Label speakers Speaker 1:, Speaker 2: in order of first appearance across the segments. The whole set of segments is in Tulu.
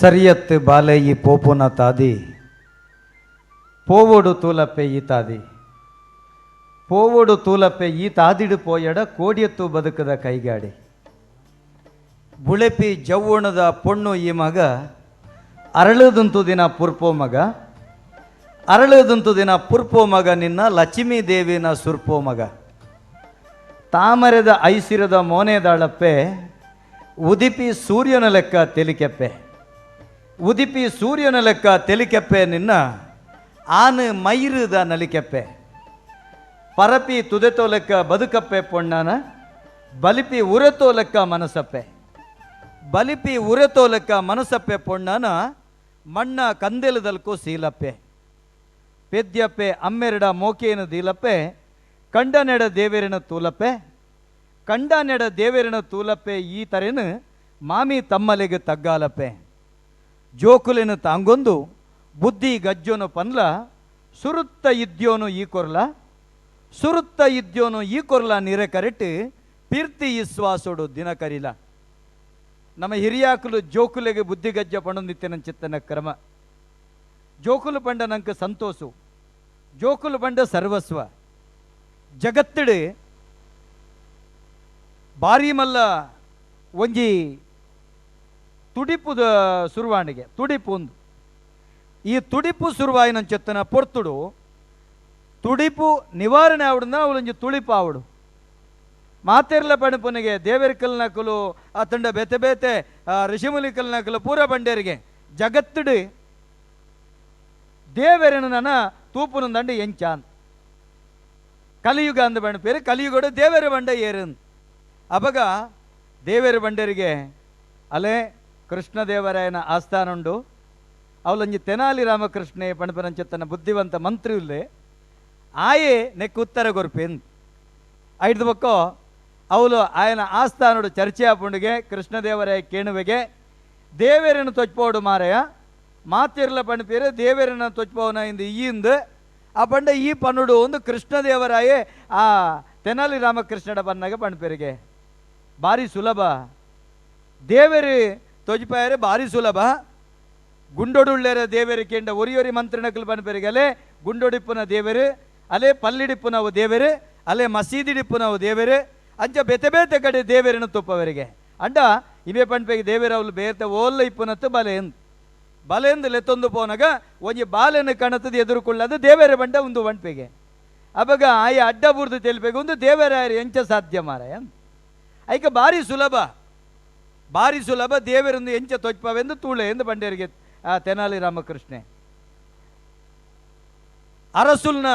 Speaker 1: ಸರಿಯತ್ತು ಬಾಲೆ ಈ ಪೋಪುನ ತಾದಿ, ಪೋವೋಡು ತೂಲಪ್ಪೆ ಈ ತಾದಿ, ಪೋವೋಡು ತೂಲಪ್ಪೆ ಈ ತಾದಿಡು ಪೋಯಡ ಕೋಡಿಯತ್ತು ಬದುಕದ ಕೈಗಾಡಿ. ಬುಳೆಪಿ ಜವ್ವಣದ ಪೊಣ್ಣು ಈ ಮಗ, ಅರಳುದಂತು ದಿನ ಪುರ್ಪೋ ಮಗ, ಅರಳುದಂತು ದಿನ ಪುರ್ಪೋ ಮಗ, ನಿನ್ನ ಲಕ್ಷ್ಮೀ ದೇವಿನ ಸುರ್ಪೋ ಮಗ. ತಾಮರೆದ ಐಸಿರದ ಮೋನೆದಾಳಪ್ಪೆ, ಉದಿಪಿ ಸೂರ್ಯನ ಲೆಕ್ಕ ತೆಲಿಕೆಪ್ಪೆ, ಉದಿಪಿ ಸೂರ್ಯನ ಲೆಕ್ಕ ತೆಲಿಕೆಪ್ಪೆ, ನಿನ್ನ ಆನು ಮೈರುದ ನಲಿಕೆಪ್ಪೆ. ಪರಪಿ ತುದೆತೋ ಲೆಕ್ಕ ಬದುಕಪ್ಪೆ ಪೊಣ್ಣನ, ಬಲಿಪಿ ಉರೆತೋ ಲೆಕ್ಕ ಮನಸಪ್ಪೆ, ಬಲಿಪಿ ಉರೆತೋ ಲೆಕ್ಕ ಮನಸಪ್ಪೆ ಪೊಣ್ಣನ, ಮಣ್ಣ ಕಂದೆಲದಲ್ಕೋ ಸೀಲಪ್ಪೆ. ಪೆದ್ಯಪ್ಪೆ ಅಮ್ಮೆರಡ ಮೋಕೇನು ದೀಲಪ್ಪೆ, ಕಂಡನೆಡ ದೇವೆರಿನ ತೂಲಪ್ಪೆ, ಕಂಡನೆಡ ದೇವೆರಿನ ತೂಲಪ್ಪೆ, ಈ ತರೆನು ಮಾಮಿ ತಮ್ಮಲೆಗೆ ತಗ್ಗಾಲಪ್ಪೆ. ಜೋಕುಲೆನು ತಾಂಗೊಂದು ಬುದ್ಧಿ ಗಜ್ಜೋನು ಪನ್ಲ, ಸುರುತ್ತ ಇದ್ಯೋನು ಈ ಕೊರ್ಲ, ಸುರುತ್ತ ಇದ್ಯೋನು ಈ ಕೊರ್ಲ, ನೀರೆ ಕರೆಟ್ ಪಿರ್ತಿ ಇಸ್ವಾಸೋಡು ದಿನ ಕರಿಲ. ನಮ್ಮ ಹಿರಿಯಾಕುಲು ಜೋಕುಲೆಗೆ ಬುದ್ಧಿ ಗಜ್ಜ ಪಣೊಂದಿತ್ತಿನ ಚಿತ್ತನ ಕ್ರಮ. ಜೋಕುಲು ಪಂಡ ನಂಗೆ ಸಂತೋಷು, ಜೋಕುಲು ಪಂಡ ಸರ್ವಸ್ವ. ಜಗತ್ತಿಡು ಬಾರಿ ಮಲ್ಲ ಒಂಜಿ ತುಡಿಪುದ ಸುರುವಾಣಿಗೆ ತುಡಿಪು ಒಂದು. ಈ ತುಡಿಪು ಸುರುವಾಯಿನ ಚೆತ್ತನ ಪೊರ್ತುಡು ತುಡಿಪು ನಿವಾರಣೆ ಆವಡುಂದ ಅವಳೊಂಜಿ ತುಳಿಪು ಆವಡು. ಮಾತೆರ್ಲ ಪಣಪುನಿಗೆ ದೇವೆರ್ ಕಲ್ನಕುಲು ಅತಂಡ ಬೇತೆ ಬೇತೆ ಋಷಿಮುಲಿ ಕಲ್ನಕುಲು ಪೂರ ಬಂಡೇರಿಗೆ ಜಗತ್ತುಡು ದೇವೆರನ ನನ ತೂಪುನ ದಂಡ ಎಂಚಾನ್ ಕಲಿಯುಗ ಅಂದ ಬಣ್ಣ ಕಲಿಯುಗಡು ದೇವೆರ ಬಂಡ ಏರು. ಅಪಗ ದೇವೆರ ಬಂಡೇರಿಗೆ ಅಲೆ ಕೃಷ್ಣದೇವರಾಯನ ಆಸ್ಥಾನುಂಡು, ಅವಲೊಂಜಿ ತೆನಾಲಿ ರಾಮಕೃಷ್ಣೆ ಪಣಪನಂಚತ್ತನ ಬುದ್ಧಿವಂತ ಮಂತ್ರಿ ಉಲ್ಲೆ, ಆಯೆ ನೆಕ್ ಉತ್ತರ ಕೊರ್ಪೇನ್. ಐದು ಬಕ್ಕೋ ಅವಳು ಆಯನ ಆಸ್ಥಾನೋಡು ಚರ್ಚೆ ಆಪುಂಡಿಗೆ ಕೃಷ್ಣದೇವರಾಯ ಕೇಣುವೆಗೆ ದೇವೆರನ್ನು ತೊಚ್ಪೋಡು ಮಾರಯ ಮಾತಿರ್ಲ ಪಣಪೇರು ದೇವೆರನ್ನ ತೊಚ್ಪೋನ ಇಂದು ಈಂದು ಆ ಪಂಡ ಈ ಪನ್ನುಡು ಒಂದು ಕೃಷ್ಣದೇವರಾಯೇ ಆ ತೆನಾಲಿ ರಾಮಕೃಷ್ಣಡ ಬನ್ನಾಗ ಪಣಪೇರಿಗೆ ಭಾರಿ ಸುಲಭ ದೇವೆರು ತೊಜ್ಪಾಯರೆ ಭಾರಿ ಸುಲಭ. ಗುಂಡೊಡುಳ್ಳೇರ ದೇವೆರು ಕೇಂಡ ಒರಿಯೊರಿ ಮಂತ್ರಿನಕಲು ಪಣಪೇರಿಗೆ ಅಲೆ ಗುಂಡೊಡಿಪ್ಪುನ ದೇವೆರು, ಅಲೆ ಪಲ್ಲಿಡಿಪ್ಪುನವು ದೇವೆರು, ಅಲೆ ಮಸೀದಿಡಿಪ್ಪುನವು ದೇವೆರು, ಅಂಚ ಬೇತೆ ಬೇತೆ ಕಡೆ ದೇವೆರನ್ನು ತುಪ್ಪವರಿಗೆ ಅಂಡ ಇವೆ ಪಣ್ಪೆಗೆ ದೇವೆರ ಅವಳು ಬೇತೆ ಓಲ್ಲ ಇಪ್ಪುನತ್ತು ಬಲೆ ಎಂದು ಬಲೆಂದು ಲೆತ್ತೊಂದು ಪೋನಗ ಒಂಜಿ ಬಾಲೆನ ಕಣತದ ಎದುರುಕೊಳ್ಳದು ದೇವೆರ ಬಂಡ ಒಂದು ವಣ್ಪೆಗೆ. ಅವಾಗ ಆಯ ಅಡ್ಡ ಬುರ್ದು ತೆಲ್ಪೆಗೆ ಒಂದು ದೇವರಾಯರು ಎಂಚ ಸಾಧ್ಯ ಮಾರಾಯ. ಐಕ ಭಾರಿ ಸುಲಭ, ಭಾರಿ ಸುಲಭ ದೇವರೊಂದು ಎಂಚ ತೊಚ್ಪವೆಂದು ತೂಳೆ ಎಂದು ಬಂಡೇರಿಗೆ ಆ ತೆನಾಲಿ ರಾಮಕೃಷ್ಣೆ. ಅರಸುಲ್ನ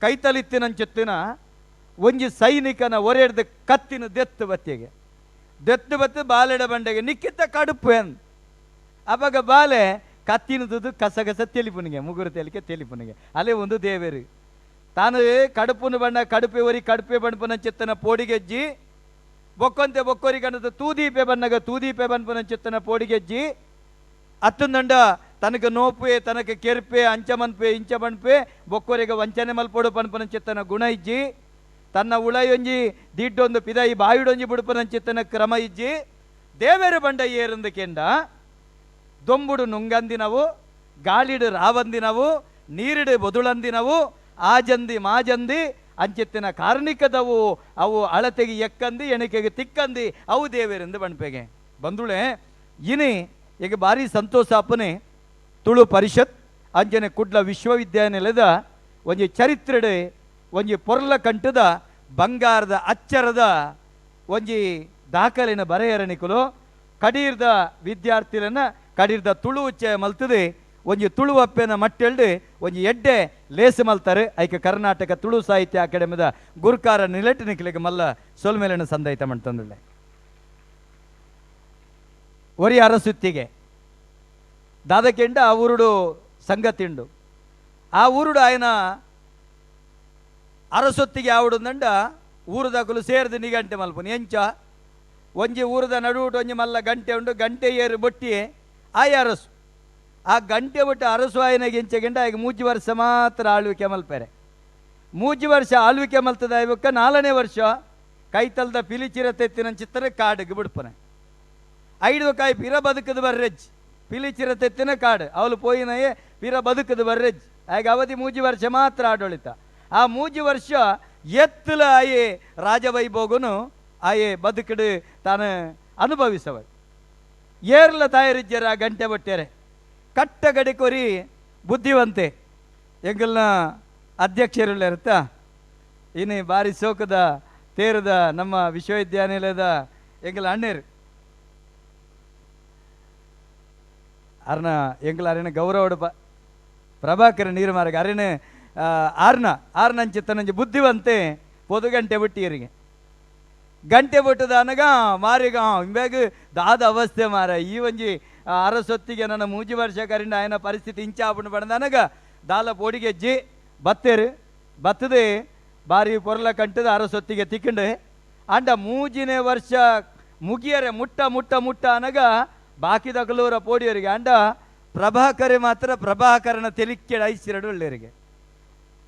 Speaker 1: ಕೈತಲಿತ್ತಿನಂಚೆತ್ತಿನ ಒಂಜಿ ಸೈನಿಕನ ಒರೆಡ್ದ ಕತ್ತಿನ ದೆತ್ತು ಬತ್ತಿಗೆ ದೆತ್ತು ಬತ್ತು ಬಾಲೆಡ ಬಂಡೆಗೆ ನಿಕ್ಕಿತ್ತ ಕಡುಪು ಎಂದು. ಅವಾಗ ಬಾಲೆ ಕತ್ತಿನ ದುದು ಕಸಗಸ ತೆಲಿಪುನಿಗೆ ಮುಗುರು ತೆಲಿಕೆ ತೆಲಿಪುನಿಗೆ ಅಲ್ಲೇ ಒಂದು ದೇವೇರು ತಾನು ಕಡುಪುನ ಬಣ್ಣ ಕಡುಪೆ ಒರಿ ಕಡುಪೆ ಬಣ್ಣಪುನ ಚಿತ್ತನ ಪೋಡಿಗೆಜ್ಜಿ ಬೊಕ್ಕೊಂತೆ ಬೊಕ್ಕೊರಿ ಕಣದ ತೂದೀಪೆ ಬನ್ನಗ ತೂದೀಪೆ ಬನ್ಪುನ ಚಿತ್ತನ ಪೋಡಿಗೆಜ್ಜಿ ಅತ್ತಂದಂಡ ತನಕ ನೋಪೆ ತನಕ ಕೆರ್ಪೆ ಅಂಚ ಮನ್ಪೆ ಇಂಚ ಮನ್ಪೆ ಬೊಕ್ಕೊರಿಗೆ ವಂಚನೆ ಮಲ್ಪೋಡು ಪನ್ಪುನ ಚಿತ್ತನ ಗುಣ ಇಜ್ಜಿ ತನ್ನ ಉಳಯೊಂಜಿ ದಿಡ್ಡೊಂದು ಪಿದಾಯಿ ಬಾಯಿಡೊಂಜಿ ಬುಡುಪನ ಚಿತ್ತನ ಕ್ರಮ ಇಜ್ಜಿ ದೇವೇರು ಬಂಡ ಏರಂದು ಕೆಂಡ ದೊಂಬುಡು ನುಂಗಂದಿನವು ಗಾಳಿಡು ರಾವಂದಿನವು ನೀರಿಡು ಬದುಳಂದಿನವು ಆಜಂದಿ ಮಾಜಂದಿ ಅಂಚಿತ್ತಿನ ಕಾರ್ಣಿಕದವು ಅವು ಅಳತೆಗೆ ಎಕ್ಕಂದಿ ಎಣಿಕೆಗೆ ತಿಕ್ಕಂದಿ ಅವು ದೇವೇರೆಂದು ಬಣ್ಪೆಗೆ ಬಂದುಳೆ. ಇನಿ ಈಗ ಭಾರಿ ಸಂತೋಷ ಅಪ್ಪನೆ ತುಳು ಪರಿಷತ್ ಅಂಜನೆ ಕುಡ್ಲ ವಿಶ್ವವಿದ್ಯಾನಿಲಯದ ಒಂಜಿ ಚರಿತ್ರೆಡೆ ಒಂಜಿ ಪೊರ್ಲ ಕಂಠದ ಬಂಗಾರದ ಅಚ್ಚರದ ಒಂಜಿ ದಾಖಲಿನ ಬರೆಯರಣಿಕುಲು ಕಡೀರ್ದ ವಿದ್ಯಾರ್ಥಿಲನ್ನ ಕಡೀರ್ದ ತುಳು ಉಚ್ಚಯ ಮಲ್ತದೆ ಒಂಜಿ ತುಳು ಅಪ್ಪೆನ ಮಟ್ಟೆಲ್ಡು ಒಂಜಿ ಎಡ್ಡೆ ಲೇಸು ಮಲ್ತಾರೆ. ಐಕ ಕರ್ನಾಟಕ ತುಳು ಸಾಹಿತ್ಯ ಅಕಾಡೆಮಿದ ಗುರುಕಾರ ನಿಲೆಟ್ಟಿನಿಕ್ಲಿಗೆ ಮಲ್ಲ ಸೊಲ್ಮೇಲಿನ ಸಂದೈತ ಮಂತಂದುಳ್ಳೆ. ಒರಿ ಅರಸುತ್ತಿಗೆ ದಾದಕೆಂಡ ಆ ಊರುಡು ಸಂಗತಿಂಡು ಆ ಊರುಡು ಆಯನ ಅರಸೊತ್ತಿಗೆ ಆವಡುಂದಂಡ ಊರುದಾಕಲು ಸೇರಿದ ನಿಗಂಟೆ ಮಲ್ಪುನಿ ಎಂಚ ಒಂಜಿ ಊರದ ನಡುವುಟ ಒಂಜಿ ಮಲ್ಲ ಗಂಟೆ ಉಂಡು ಗಂಟೆ ಏರು ಬೊಟ್ಟಿ ಆಯ ಅರಸು ಆ ಗಂಟೆ ಬಿಟ್ಟು ಅರಸು ಆಯನಾಗ ಎಂಚ ಆಗ ಮೂಜಿ ವರ್ಷ ಮಾತ್ರ ಆಳ್ವಿಕೆ ಮಲ್ಪೆರೆ. ಮೂಜಿ ವರ್ಷ ಆಳ್ವಿಕೆ ಮಲ್ತದ ಆಯ್ಬಕ್ಕ ನಾಲ್ನೇ ವರ್ಷ ಕೈತಲ್ದ ಪಿಲಿಚಿರ ತೆತ್ತಿನ ಚಿತ್ರ ಕಾಡಿಗೆ ಬಿಡ್ಪನೆ ಐದು ಕಾಯಿ ಪಿರ ಬದುಕದ ಬರ್ರೆಜ್ ಪಿಲಿ ಚಿರತೆತ್ತಿನ ಕಾಡು ಅವಳು ಪೋಯಿನಯೇ ಪಿರ ಬದುಕದು ಬರ್ರೆಜ್ ಆಗ ಅವಧಿ ಮೂಜಿ ವರ್ಷ ಮಾತ್ರ ಆಡಳಿತ ಆ ಮೂಜಿ ವರ್ಷ ಎತ್ತಲ ಆಯೆ ರಾಜವೈಭೋಗನು ಆಯೆ ಬದುಕಡು ತಾನು ಅನುಭವಿಸವರು ಏರ್ಲ ತಾಯರಿಜ್ಜರ ಆ ಗಂಟೆ ಬಟ್ಟೆರೆ ಕಟ್ಟ ಗಡಿಕೊರಿ ಬುದ್ಧಿವಂತೆ ಎಂಗಲ್ನ ಅಧ್ಯಕ್ಷರುಳ್ಳ ಇನ್ನು ಬಾರಿ ಸೋಕದ ತೇರದ ನಮ್ಮ ವಿಶ್ವವಿದ್ಯಾನಿಲಯದ ಎಂಗಲ ಅಣ್ಣೇರು ಅರ್ನ ಎಂಗಲ ಅರೇನ ಗೌರವಡು ಪ್ರಭಾಕರ ನೀರು ಮಾರ್ಗ ಅರೇನೆ ಆರ್ನ ಆರ್ನಂಚಿತ್ತನಂಜಿ ಬುದ್ಧಿವಂತೆ ಪೊದು ಗಂಟೆ ಬಿಟ್ಟಿಯರಿಗೆ ಗಂಟೆ ಬಿಟ್ಟದಾನಗ ಮಾರಿಗ ಇಂಬ್ಯಾಗ ದಾದ ಅವಸ್ಥೆ ಮಾರ ಈ ಒಂಜಿ ಅರಸೊತ್ತಿಗೆ ನನ್ನ ಮೂಜಿ ವರ್ಷ ಕರಿಂದ ಆಯನ ಪರಿಸ್ಥಿತಿ ಇಂಚಾಪುಂಡು ಪಡೆದಾನಗ ದಾಲ ಪೋಡಿಗೆಜ್ಜಿ ಬತ್ತೇರು ಬತ್ತದೆ ಬಾರಿ ಪೊರ್ಲ ಕಂಟದ ಅರಸೊತ್ತಿಗೆ ತಿಕ್ಕಂಡು ಅಂಡ ಮೂಜಿನೇ ವರ್ಷ ಮುಗಿಯರೆ ಮುಟ್ಟ ಮುಟ್ಟ ಮುಟ್ಟ ಅನಗ ಬಾಕಿದ ಕಲೂರ ಪೋಡಿಯರಿಗೆ ಅಂಡ ಪ್ರಭಾಕರೆ ಮಾತ್ರ ಪ್ರಭಾಕರನ ತೆಲಿಕ್ಕೆಡ ಐಸಿರಡು ಒಳ್ಳೆಯರಿಗೆ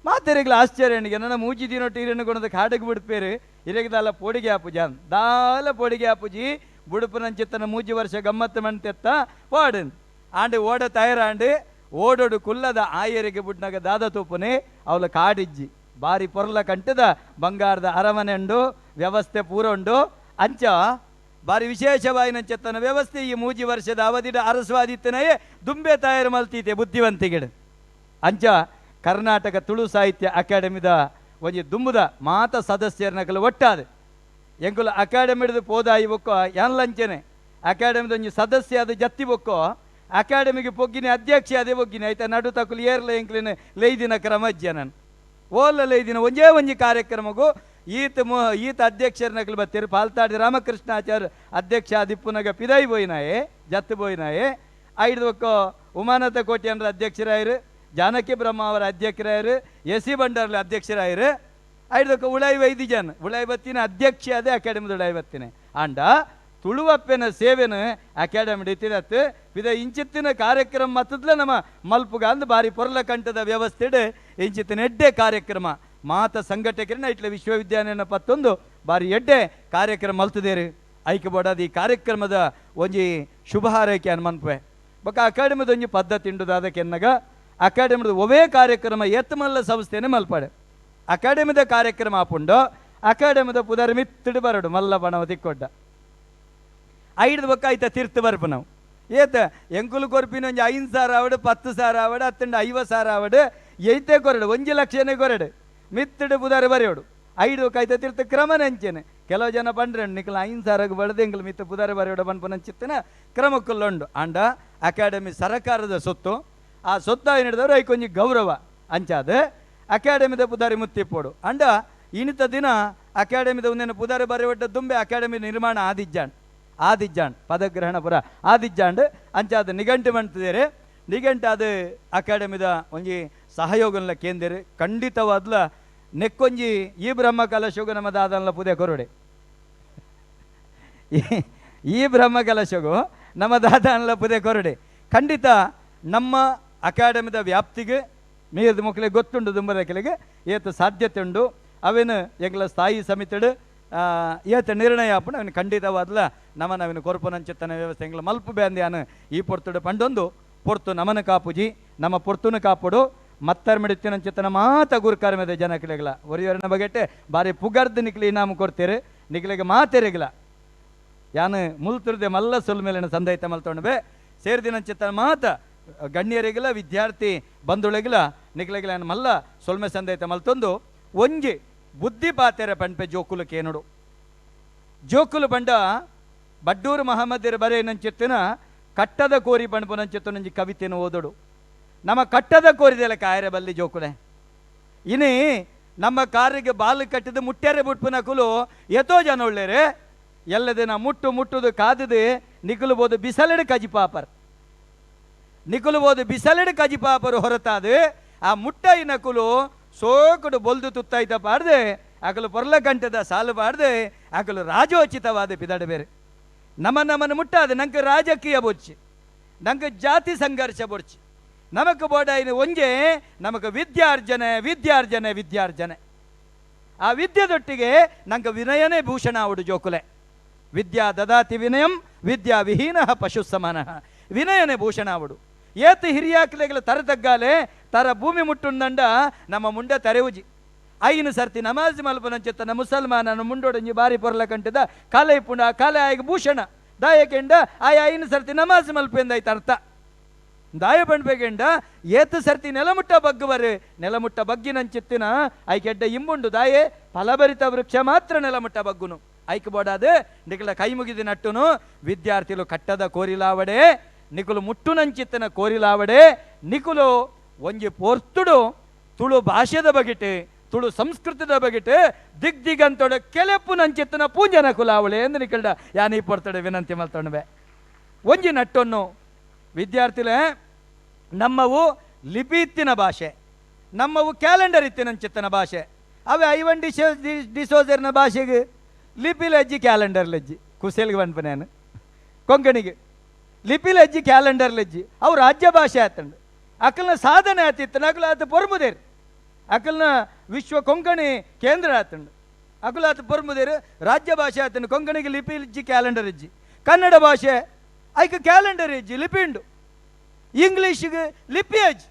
Speaker 1: ಮಾತೆರಿಗ್ಲ ಆಶ್ಚರ್ಯನಿಗೆ ನನ್ನ ಮೂಜಿ ದಿನೊಟ್ಟು ಇರನ್ನು ಕೊಣದ ಕಾಡಿಗೆ ಬಿಡ್ಪೇರು ಇರಗೆ ದಾಲ ಪೋಡಿಗೆ ಆಪುಜಿ ದಾಲ ಪೋಡಿಗೆ ಆಪುಜಿ ಬುಡುಪುನಂಚಿತ್ತನ ಮೂಜಿ ವರ್ಷ ಗಮ್ಮತ್ತು ಮಣ್ತೆತ್ತ ಓಡನ್ ಆಂಡು ಓಡ ತಯಾರಾಂಡು ಓಡೋಡು ಕುಲ್ಲದ ಆಯರಿಗೆ ಬುಡ್ನಾಗ ದಾದ ತೂಪುನೆ ಅವಳ ಕಾಡಿಜ್ಜಿ ಬಾರಿ ಪೊರ್ಲ ಕಂಟದ ಬಂಗಾರದ ಅರಮನೆ ಉಂಡು ವ್ಯವಸ್ಥೆ ಪೂರ ಉಂಡು ಅಂಚ ಬಾರಿ ವಿಶೇಷವಾಯಿನಂಚೆತ್ತನ ವ್ಯವಸ್ಥೆ ಈ ಮೂಜಿ ವರ್ಷದ ಅವಧಿಡ ಅರಸ್ವಾದಿತ್ತನೆಯೇ ದುಂಬೆ ತಯಾರು ಮಲ್ತೀತೆ ಬುದ್ಧಿವಂತಿಗೆಡು ಅಂಚ ಕರ್ನಾಟಕ ತುಳು ಸಾಹಿತ್ಯ ಅಕಾಡೆಮಿದ ಒಂಜಿ ದುಂಬುದ ಮಾತ ಸದಸ್ಯರನಕಲು ಒಟ್ಟಾದ ಎಂಕುಲು ಅಕಾಡೆಮಿಡ್ದು ಪೋದಾಯಿ ಬೊಕ್ಕೋ ಲಂಚನೆ ಅಕಾಡೆಮಿದ ಒಂಜಿ ಸದಸ್ಯ ಅದು ಜತ್ತಿ ಬೊಕ್ಕೋ ಅಕಾಡೆಮಿಗೆ ಪೊಗ್ಗಿನಿ ಅಧ್ಯಕ್ಷ ಅದೇ ಬೊಗ್ಗಿನಿ ಆಯ್ತಾ ನಡು ತಕುಲು ಏರ್ಲ ಎಂಕ್ಲಿನ ಲೈದಿನ ಕ್ರಮಜ್ಜ ನಾನು ಓಲ್ಲ ಲೈದಿನ ಒಂಜೇ ಒಂಜಿ ಕಾರ್ಯಕ್ರಮಗೂ ಈತ ಈತ ಅಧ್ಯಕ್ಷರನಕಲು ಬತ್ತೀರು ಪಾಲ್ತಾಡಿ ರಾಮಕೃಷ್ಣಾಚಾರ್ಯ ಅಧ್ಯಕ್ಷ ಅದಿಪ್ಪುನಗ ಪಿದಾಯಿ ಬೋಯಿನಾಯೆ ಜತ್ತು ಬೋಯಿನಾಯೆ ಐದು ಬೊಕ್ಕೋ ಉಮಾನಾಥ ಕೋಟಿ ಅಂದ್ರೆ ಅಧ್ಯಕ್ಷರಾಯರು ಜಾನಕಿ ಬ್ರಹ್ಮ ಅವರ ಅಧ್ಯಕ್ಷರಾಯರು ಎಸ್ ಸಿ ಭಂಡಾರ್ಲ ಅಧ್ಯಕ್ಷರಾಯರು ಐದಕ್ಕೆ ಉಳಾಯಿ ವೈದಿ ಜನ ಉಳಾಯಿ ಬತ್ತಿನ ಅಧ್ಯಕ್ಷ ಅದೇ ಅಕಾಡೆಮಿದ ಉಳಾಯಿ ಬತ್ತಿನ ಅಂಡ ತುಳುವಪ್ಪೆನ ಸೇವೆನ ಅಕಾಡೆಮಿ ಇತ್ತಿದತ್ತು ಇದ ಇಂಚಿತ್ತಿನ ಕಾರ್ಯಕ್ರಮ ಮತ್ತದ್ಲ ನಮ್ಮ ಮಲ್ಪುಗ ಅಂದ್ ಬಾರಿ ಪೊರ್ಲ ಕಂಠದ ವ್ಯವಸ್ಥೆಡ್ ಇಂಚಿತ್ತಿನ ಎಡ್ಡೆ ಕಾರ್ಯಕ್ರಮ ಮಾತ ಸಂಘಟಕರನ್ನ ಇಟ್ಲ ವಿಶ್ವವಿದ್ಯಾಲಯನ ಪತ್ತೊಂದು ಬಾರಿ ಎಡ್ಡೆ ಕಾರ್ಯಕ್ರಮ ಮಲ್ತದೇರು ಐಕೆ ಬೋಡಾದ ಈ ಕಾರ್ಯಕ್ರಮದ ಒಂಜಿ ಶುಭ ಹಾರೈಕೆ ಅನ್ಮನ್ಪೆ ಬೊಕ್ಕ ಅಕಾಡೆಮಿದ ಒಂಜಿ ಪದ್ಧತಿ ಉಂಡುದ ಅದಕ್ಕೆ ಎನ್ನಗ ಅಕಾಡೆಮಿದ ಒವೇ ಕಾರ್ಯಕ್ರಮ ಏತ್ಮಲ್ಲ ಸಂಸ್ಥೆನೆ ಮಲ್ಪಾಡೆ ಅಕಾಡೆಮಿದ ಕಾರ್ಯಕ್ರಮ ಆಪುಂಡು ಅಕಾಡೆಮಿದ ಪುದರ್ ಮಿತ್ತಿಡು ಬರಡು ಮಲ್ಲ ಬಣವ ತಿಕ್ಕೊಡ್ಡ ಐದು ಬೊಕ್ಕ ಐತ ತೀರ್ಥ ಬರ್ಪು ನಾವು ಏತ ಎಂಕುಲು ಕೊರ್ಪಿನ ಒಂಜಿ ಐದು ಸಾವಿರ ಆವಡು 10 ಸಾವಿರ ಆವಡು ಹತ್ತಂಡು 50 ಸಾವಿರ ಆವಡು ಐತೆ ಕೊರಡು 1 ಲಕ್ಷನೇ ಕೊರಡು ಮಿತ್ತಿಡು ಪುದರ್ ಬರೆಯೋಡು ಐದು ಬೊಕ್ಕ ಐತ ತೀರ್ಥ ಕ್ರಮನ ಅಂಚೆನೆ ಕೆಲವು ಜನ ಪಂಡ್ರೆ ನಿಕ್ಕಲ 5 ಸಾವಿರಕ್ಕೆ ಬಡದೆ ಎಂಕುಲು ಮಿತ್ತ ಪುದರ್ ಬರೆಯೋಡು ಪನ್ಪುನಂಚಿತ್ತನ ಕ್ರಮಕ್ಕುಲ್ಲುಂಡು ಅಂಡ ಅಕಾಡೆಮಿ ಸರಕಾರದ ಸೊತ್ತು ಆ ಸೊತ್ತ ಏನಿಡಿದವರು ಐಕೊಂಜಿ ಗೌರವ ಅಂಚಾದ ಅಕಾಡೆಮಿದ ಪುದಾರಿ ಮುತ್ತಿಪ್ಪೋಡು ಅಂಡ ಇನಿತ ದಿನ ಅಕಾಡೆಮಿದ ಒಂದೇನು ಪುದಾರಿ ಬರೆಯೊಡ್ಡ ದುಂಬೆ ಅಕಾಡೆಮಿ ನಿರ್ಮಾಣ ಆದಿಜ್ಜಾಂಡ್ ಆದಿಜ್ಜಾಂಡ್ ಪದಗ್ರಹಣಪುರ ಆದಿಜ್ಜಾಂಡ್ ಅಂಚಾದ ನಿಘಂಟು ಮಾಡ್ತಿದ್ದಾರೆ ನಿಘಂಟು ಅದು ಅಕಾಡೆಮಿದ ಒಂಜಿ ಸಹಯೋಗನ್ಲ ಕೇಂದಿರು ಖಂಡಿತವಾದ್ಲ ನೆಕ್ಕೊಂಜಿ ಈ ಬ್ರಹ್ಮ ಕಲಶೋಗು ನಮ್ಮ ದಾದನ್ಲ ಪುದೆ ಕೊರಡೆ ಈ ಬ್ರಹ್ಮ ಕಲಶೋಗು ನಮ್ಮ ದಾದನ್ಲ ಪುದೆ ಕೊರಡೆ ಖಂಡಿತ ನಮ್ಮ ಅಕಾಡೆಮಿದ ವ್ಯಾಪ್ತಿಗೆ ಮೀರದ ಮಕ್ಕಳಿಗೆ ಗೊತ್ತುಂಡು ದುಂಬರಕಲಿಗೆ ಏತ ಸಾಧ್ಯತೆ ಉಂಡು ಅವೇನು ಎಂಗ್ಲ ಸ್ಥಾಯಿ ಸಮಿತಿಡು ಏತ ನಿರ್ಣಯ ಆಪುಂಡು ಅವನು ಖಂಡಿತವಾದ್ಲ ನಮನ ಅವನು ಕೊರ್ಪುನಂಚಿತ್ತನ ವ್ಯವಸ್ಥೆ ಎಂಗ್ಲ ಮಲ್ಪು ಬ್ಯಾಂದ್ಯಾನು ಈ ಪೊರ್ತುಡು ಪಂಡೊಂದು ಪೊರ್ತು ನಮನ ಕಾಪುಜಿ ನಮ್ಮ ಪೊರ್ತುನು ಕಾಪುಡು ಮತ್ತರ್ ಮಿಡಿತ್ತಿನಂಚಿತ್ತನ ಮಾತ ಗುರುಕಾರ್ಮದ ಜನಕ್ಲೆಗ್ಲ ಒರಿಯೊರನ ಬಗೆಟ್ಟೆ ಬಾರಿ ಪುಗರ್ದು ನಿಕ್ಲಿ ಇನಾಮು ಕೊಡ್ತೀರಿ ನಿಕ್ಲಿಗೆ ಮಾತೆರೆಗ್ಲ ಯಾನು ಮುಲ್ತುರ್ದೆ ಮಲ್ಲ ಸೊಲ್ ಮೇಲಿನ ಸಂದೈತ ಮಲ್ತೊಂಡು ಸೇರ್ದಿನಂಚಿತ್ತನ ಮಾತ ಗಣ್ಯರಿಗಿಲ್ಲ ವಿದ್ಯಾರ್ಥಿ ಬಂಧುಳಿಗಿಲ್ಲ ನಿಕ್ಲೆಗಿಲ್ಲ ಮಲ್ಲ ಸೊಲ್ಮೆ ಸಂದೈತ ಮಲ್ತೊಂದು ಒಂಜಿ ಬುದ್ಧಿ ಪಾತೆರ ಪಂಪೆ ಜೋಕುಲು ಕೇನುಡು ಜೋಕುಲು ಬಂಡ ಬಡ್ಡೂರು ಮಹಮ್ಮದಿರ ಬರೆ ನಂಚಿತ್ತಿನ ಕಟ್ಟದ ಕೋರಿ ಪಂಪು ನಂಚಿತ್ತು ನಂಜಿ ಕವಿತೆಯನ್ನು ಓದೋಡು ನಮ್ಮ ಕಟ್ಟದ ಕೋರಿದೆಲ್ಲ ಕಾಯರೆ ಬಲ್ಲಿ ಜೋಕುಲೆ ಇನಿ ನಮ್ಮ ಕಾರಿಗೆ ಬಾಲು ಕಟ್ಟಿದ ಮುಟ್ಟ್ಯಾರೆ ಬುಟ್ಪುನ ಕುಲು ಎತೋ ಜನ ಒಳ್ಳೇರೆ ಎಲ್ಲದೆ ನಾ ಮುಟ್ಟು ಮುಟ್ಟುದು ಕಾದದು ನಿಕುಲ್ಬೋದು ಬಿಸಲೆಡು ಕಜಿಪಾಪರ್ ನಿಕುಲುಬೋದು ಬಿಸಲೆಡು ಕಜಿಪಾಪರು ಹೊರತಾದು ಆ ಮುಟ್ಟೈನ ಕುಲು ಸೋಕುಡು ಬೊಲ್ದು ತುತ್ತೈತ ಪಾಡ್ದೆ ಅಕಲು ಪೊರ್ಲ ಕಂಠದ ಸಾಲು ಪಾಡ್ದೆ ಅಕಲು ರಾಜೋಚಿತವಾದ ಪಿದಡ ಬೇರೆ ನಮ್ಮ ನಮ್ಮನ್ನು ಮುಟ್ಟಾದ ನಂಗೆ ರಾಜಕೀಯ ಬೊಚ್ಚಿ ನಂಗೆ ಜಾತಿ ಸಂಘರ್ಷ ಬೊಚ್ಚಿ ನಮಕ್ ಬೋಡಾಯಿನ ಒಂಜೆ ನಮಕ್ ವಿದ್ಯಾರ್ಜನೆ ವಿದ್ಯಾರ್ಜನೆ ವಿದ್ಯಾರ್ಜನೆ ಆ ವಿದ್ಯೆದೊಟ್ಟಿಗೆ ನಂಗೆ ವಿನಯನೇ ಭೂಷಣ ಅವಡು ಜೋಕುಲೆ ವಿದ್ಯಾ ದದಾತಿ ವಿನಯಂ ವಿದ್ಯಾ ವಿಹೀನ ಪಶು ಸಮಾನ. ವಿನಯನೆ ಭೂಷಣ ಆವಡು. ಏತ್ ಹಿರಿಯಾಕ್ಲೆಗಳ ತರ ತಗ್ಗಾಲೆ ತರ ಭೂಮಿ ಮುಟ್ಟುಂದಂಡ ನಮ್ಮ ಮುಂಡೆ ತರೆವುಜಿ. ಐನು ಸರ್ತಿ ನಮಾಜ್ ಮಲ್ಪನಂಚಿತ್ತನ ಮುಸಲ್ಮಾನನ ಮುಂಡೊಡಂಜಿ ಬಾರಿ ಪೊರ್ಲ ಕಂಟದ ಕಾಲೆ ಪುಂಡ ಕಾಲೆ ಆಯ್ಗೆ ಭೂಷಣ ದಾಯಕೆಂಡ ಆಯ ಐನು ಸರ್ತಿ ನಮಾಜ್ ಮಲ್ಪೆಂದಾಯ್ತು ಅರ್ಥ. ದಾಯ ಪಂಡ್ಬೇಕೆಂಡ ಏತು ಸರ್ತಿ ನೆಲಮುಟ್ಟ ಬಗ್ಗುವರು ನೆಲಮುಟ್ಟ ಬಗ್ಗಿನಂಚಿತ್ತಿನ ಐಕೆಡ್ಡ ಇಂಬುಂಡು ದಾಯೆ ಫಲಭರಿತ ವೃಕ್ಷ ಮಾತ್ರ ನೆಲಮುಟ್ಟ ಬಗ್ಗುನು ಐಕ್ ಬೋಡಾದು ನಿಕಲ ಕೈ ಮುಗಿದ ನಟ್ಟುನು ವಿದ್ಯಾರ್ಥಿಲು ಕಟ್ಟದ ಕೋರಿಲಾವಡೆ ನಿಕುಲು ಮುಟ್ಟುನಂಚಿತ್ತನ ಕೋರಿಲಾವಡೆ ನಿಕುಲು ಒಂಜಿ ಪೋರ್ತುಡು ತುಳು ಭಾಷೆದ ಬಗೆಟು ತುಳು ಸಂಸ್ಕೃತದ ಬಗೆಟು ದಿಗ್ ದಿಗಂತೊಡ ಕೆಲೆಪ್ಪು ನಂಚಿತ್ತನ ಪೂಂಜನ ಕುಲಾವಳೆ ಎಂದು ನಿಕಲ್ಡ ಯಾನೀ ಪೊರ್ತಡೆ ವಿನಂತಿ ಮಲ್ತೊಣವೆ. ಒಂಜಿ ನಟ್ಟೊನ್ನು ವಿದ್ಯಾರ್ಥಿಲೇ ನಮ್ಮವು ಲಿಪಿ ಇತ್ತಿನ ಭಾಷೆ, ನಮ್ಮವು ಕ್ಯಾಲೆಂಡರ್ ಇತ್ತಿನಂಚಿತ್ತನ ಭಾಷೆ. ಅವೇ ಐವನ್ ಡಿಸೋಜರ್ನ ಭಾಷೆಗೆ ಲಿಪಿ ಲಜ್ಜಿ ಕ್ಯಾಲೆಂಡರ್ ಲಜ್ಜಿ ಕುಸೇಲ್ಗೆ ಬಂದ್ಪ ನಾನು ಕೊಂಕಣಿಗೆ ಲಿಪಿ ಲಜ್ಜಿ ಕ್ಯಾಲೆಂಡರ್ ಲಜ್ಜಿ ಅವು ರಾಜ್ಯ ಭಾಷೆ ಆತಂಡು ಅಕಲ್ನ ಸಾಧನೆ ಆತಿತ್ತು ಅಕಲ ಆತ ಪೊರ್ಮುದೇರು ಅಕಲ್ನ ವಿಶ್ವ ಕೊಂಕಣಿ ಕೇಂದ್ರ ಆತಂಡು ಅಕುಲ ಆತ ಪೊರ್ಮುದೇರು ರಾಜ್ಯ ಭಾಷೆ ಆತಂಡು ಕೊಂಕಣಿಗೆ ಲಿಪಿ ಇಜ್ಜಿ ಕ್ಯಾಲೆಂಡರ್ ಇಜ್ಜಿ. ಕನ್ನಡ ಭಾಷೆ ಐಕ ಕ್ಯಾಲೆಂಡರ್ ಇಜ್ಜಿ ಲಿಪಿ ಉಂಡು. ಇಂಗ್ಲೀಷಿಗೆ ಲಿಪಿ ಅಜ್ಜಿ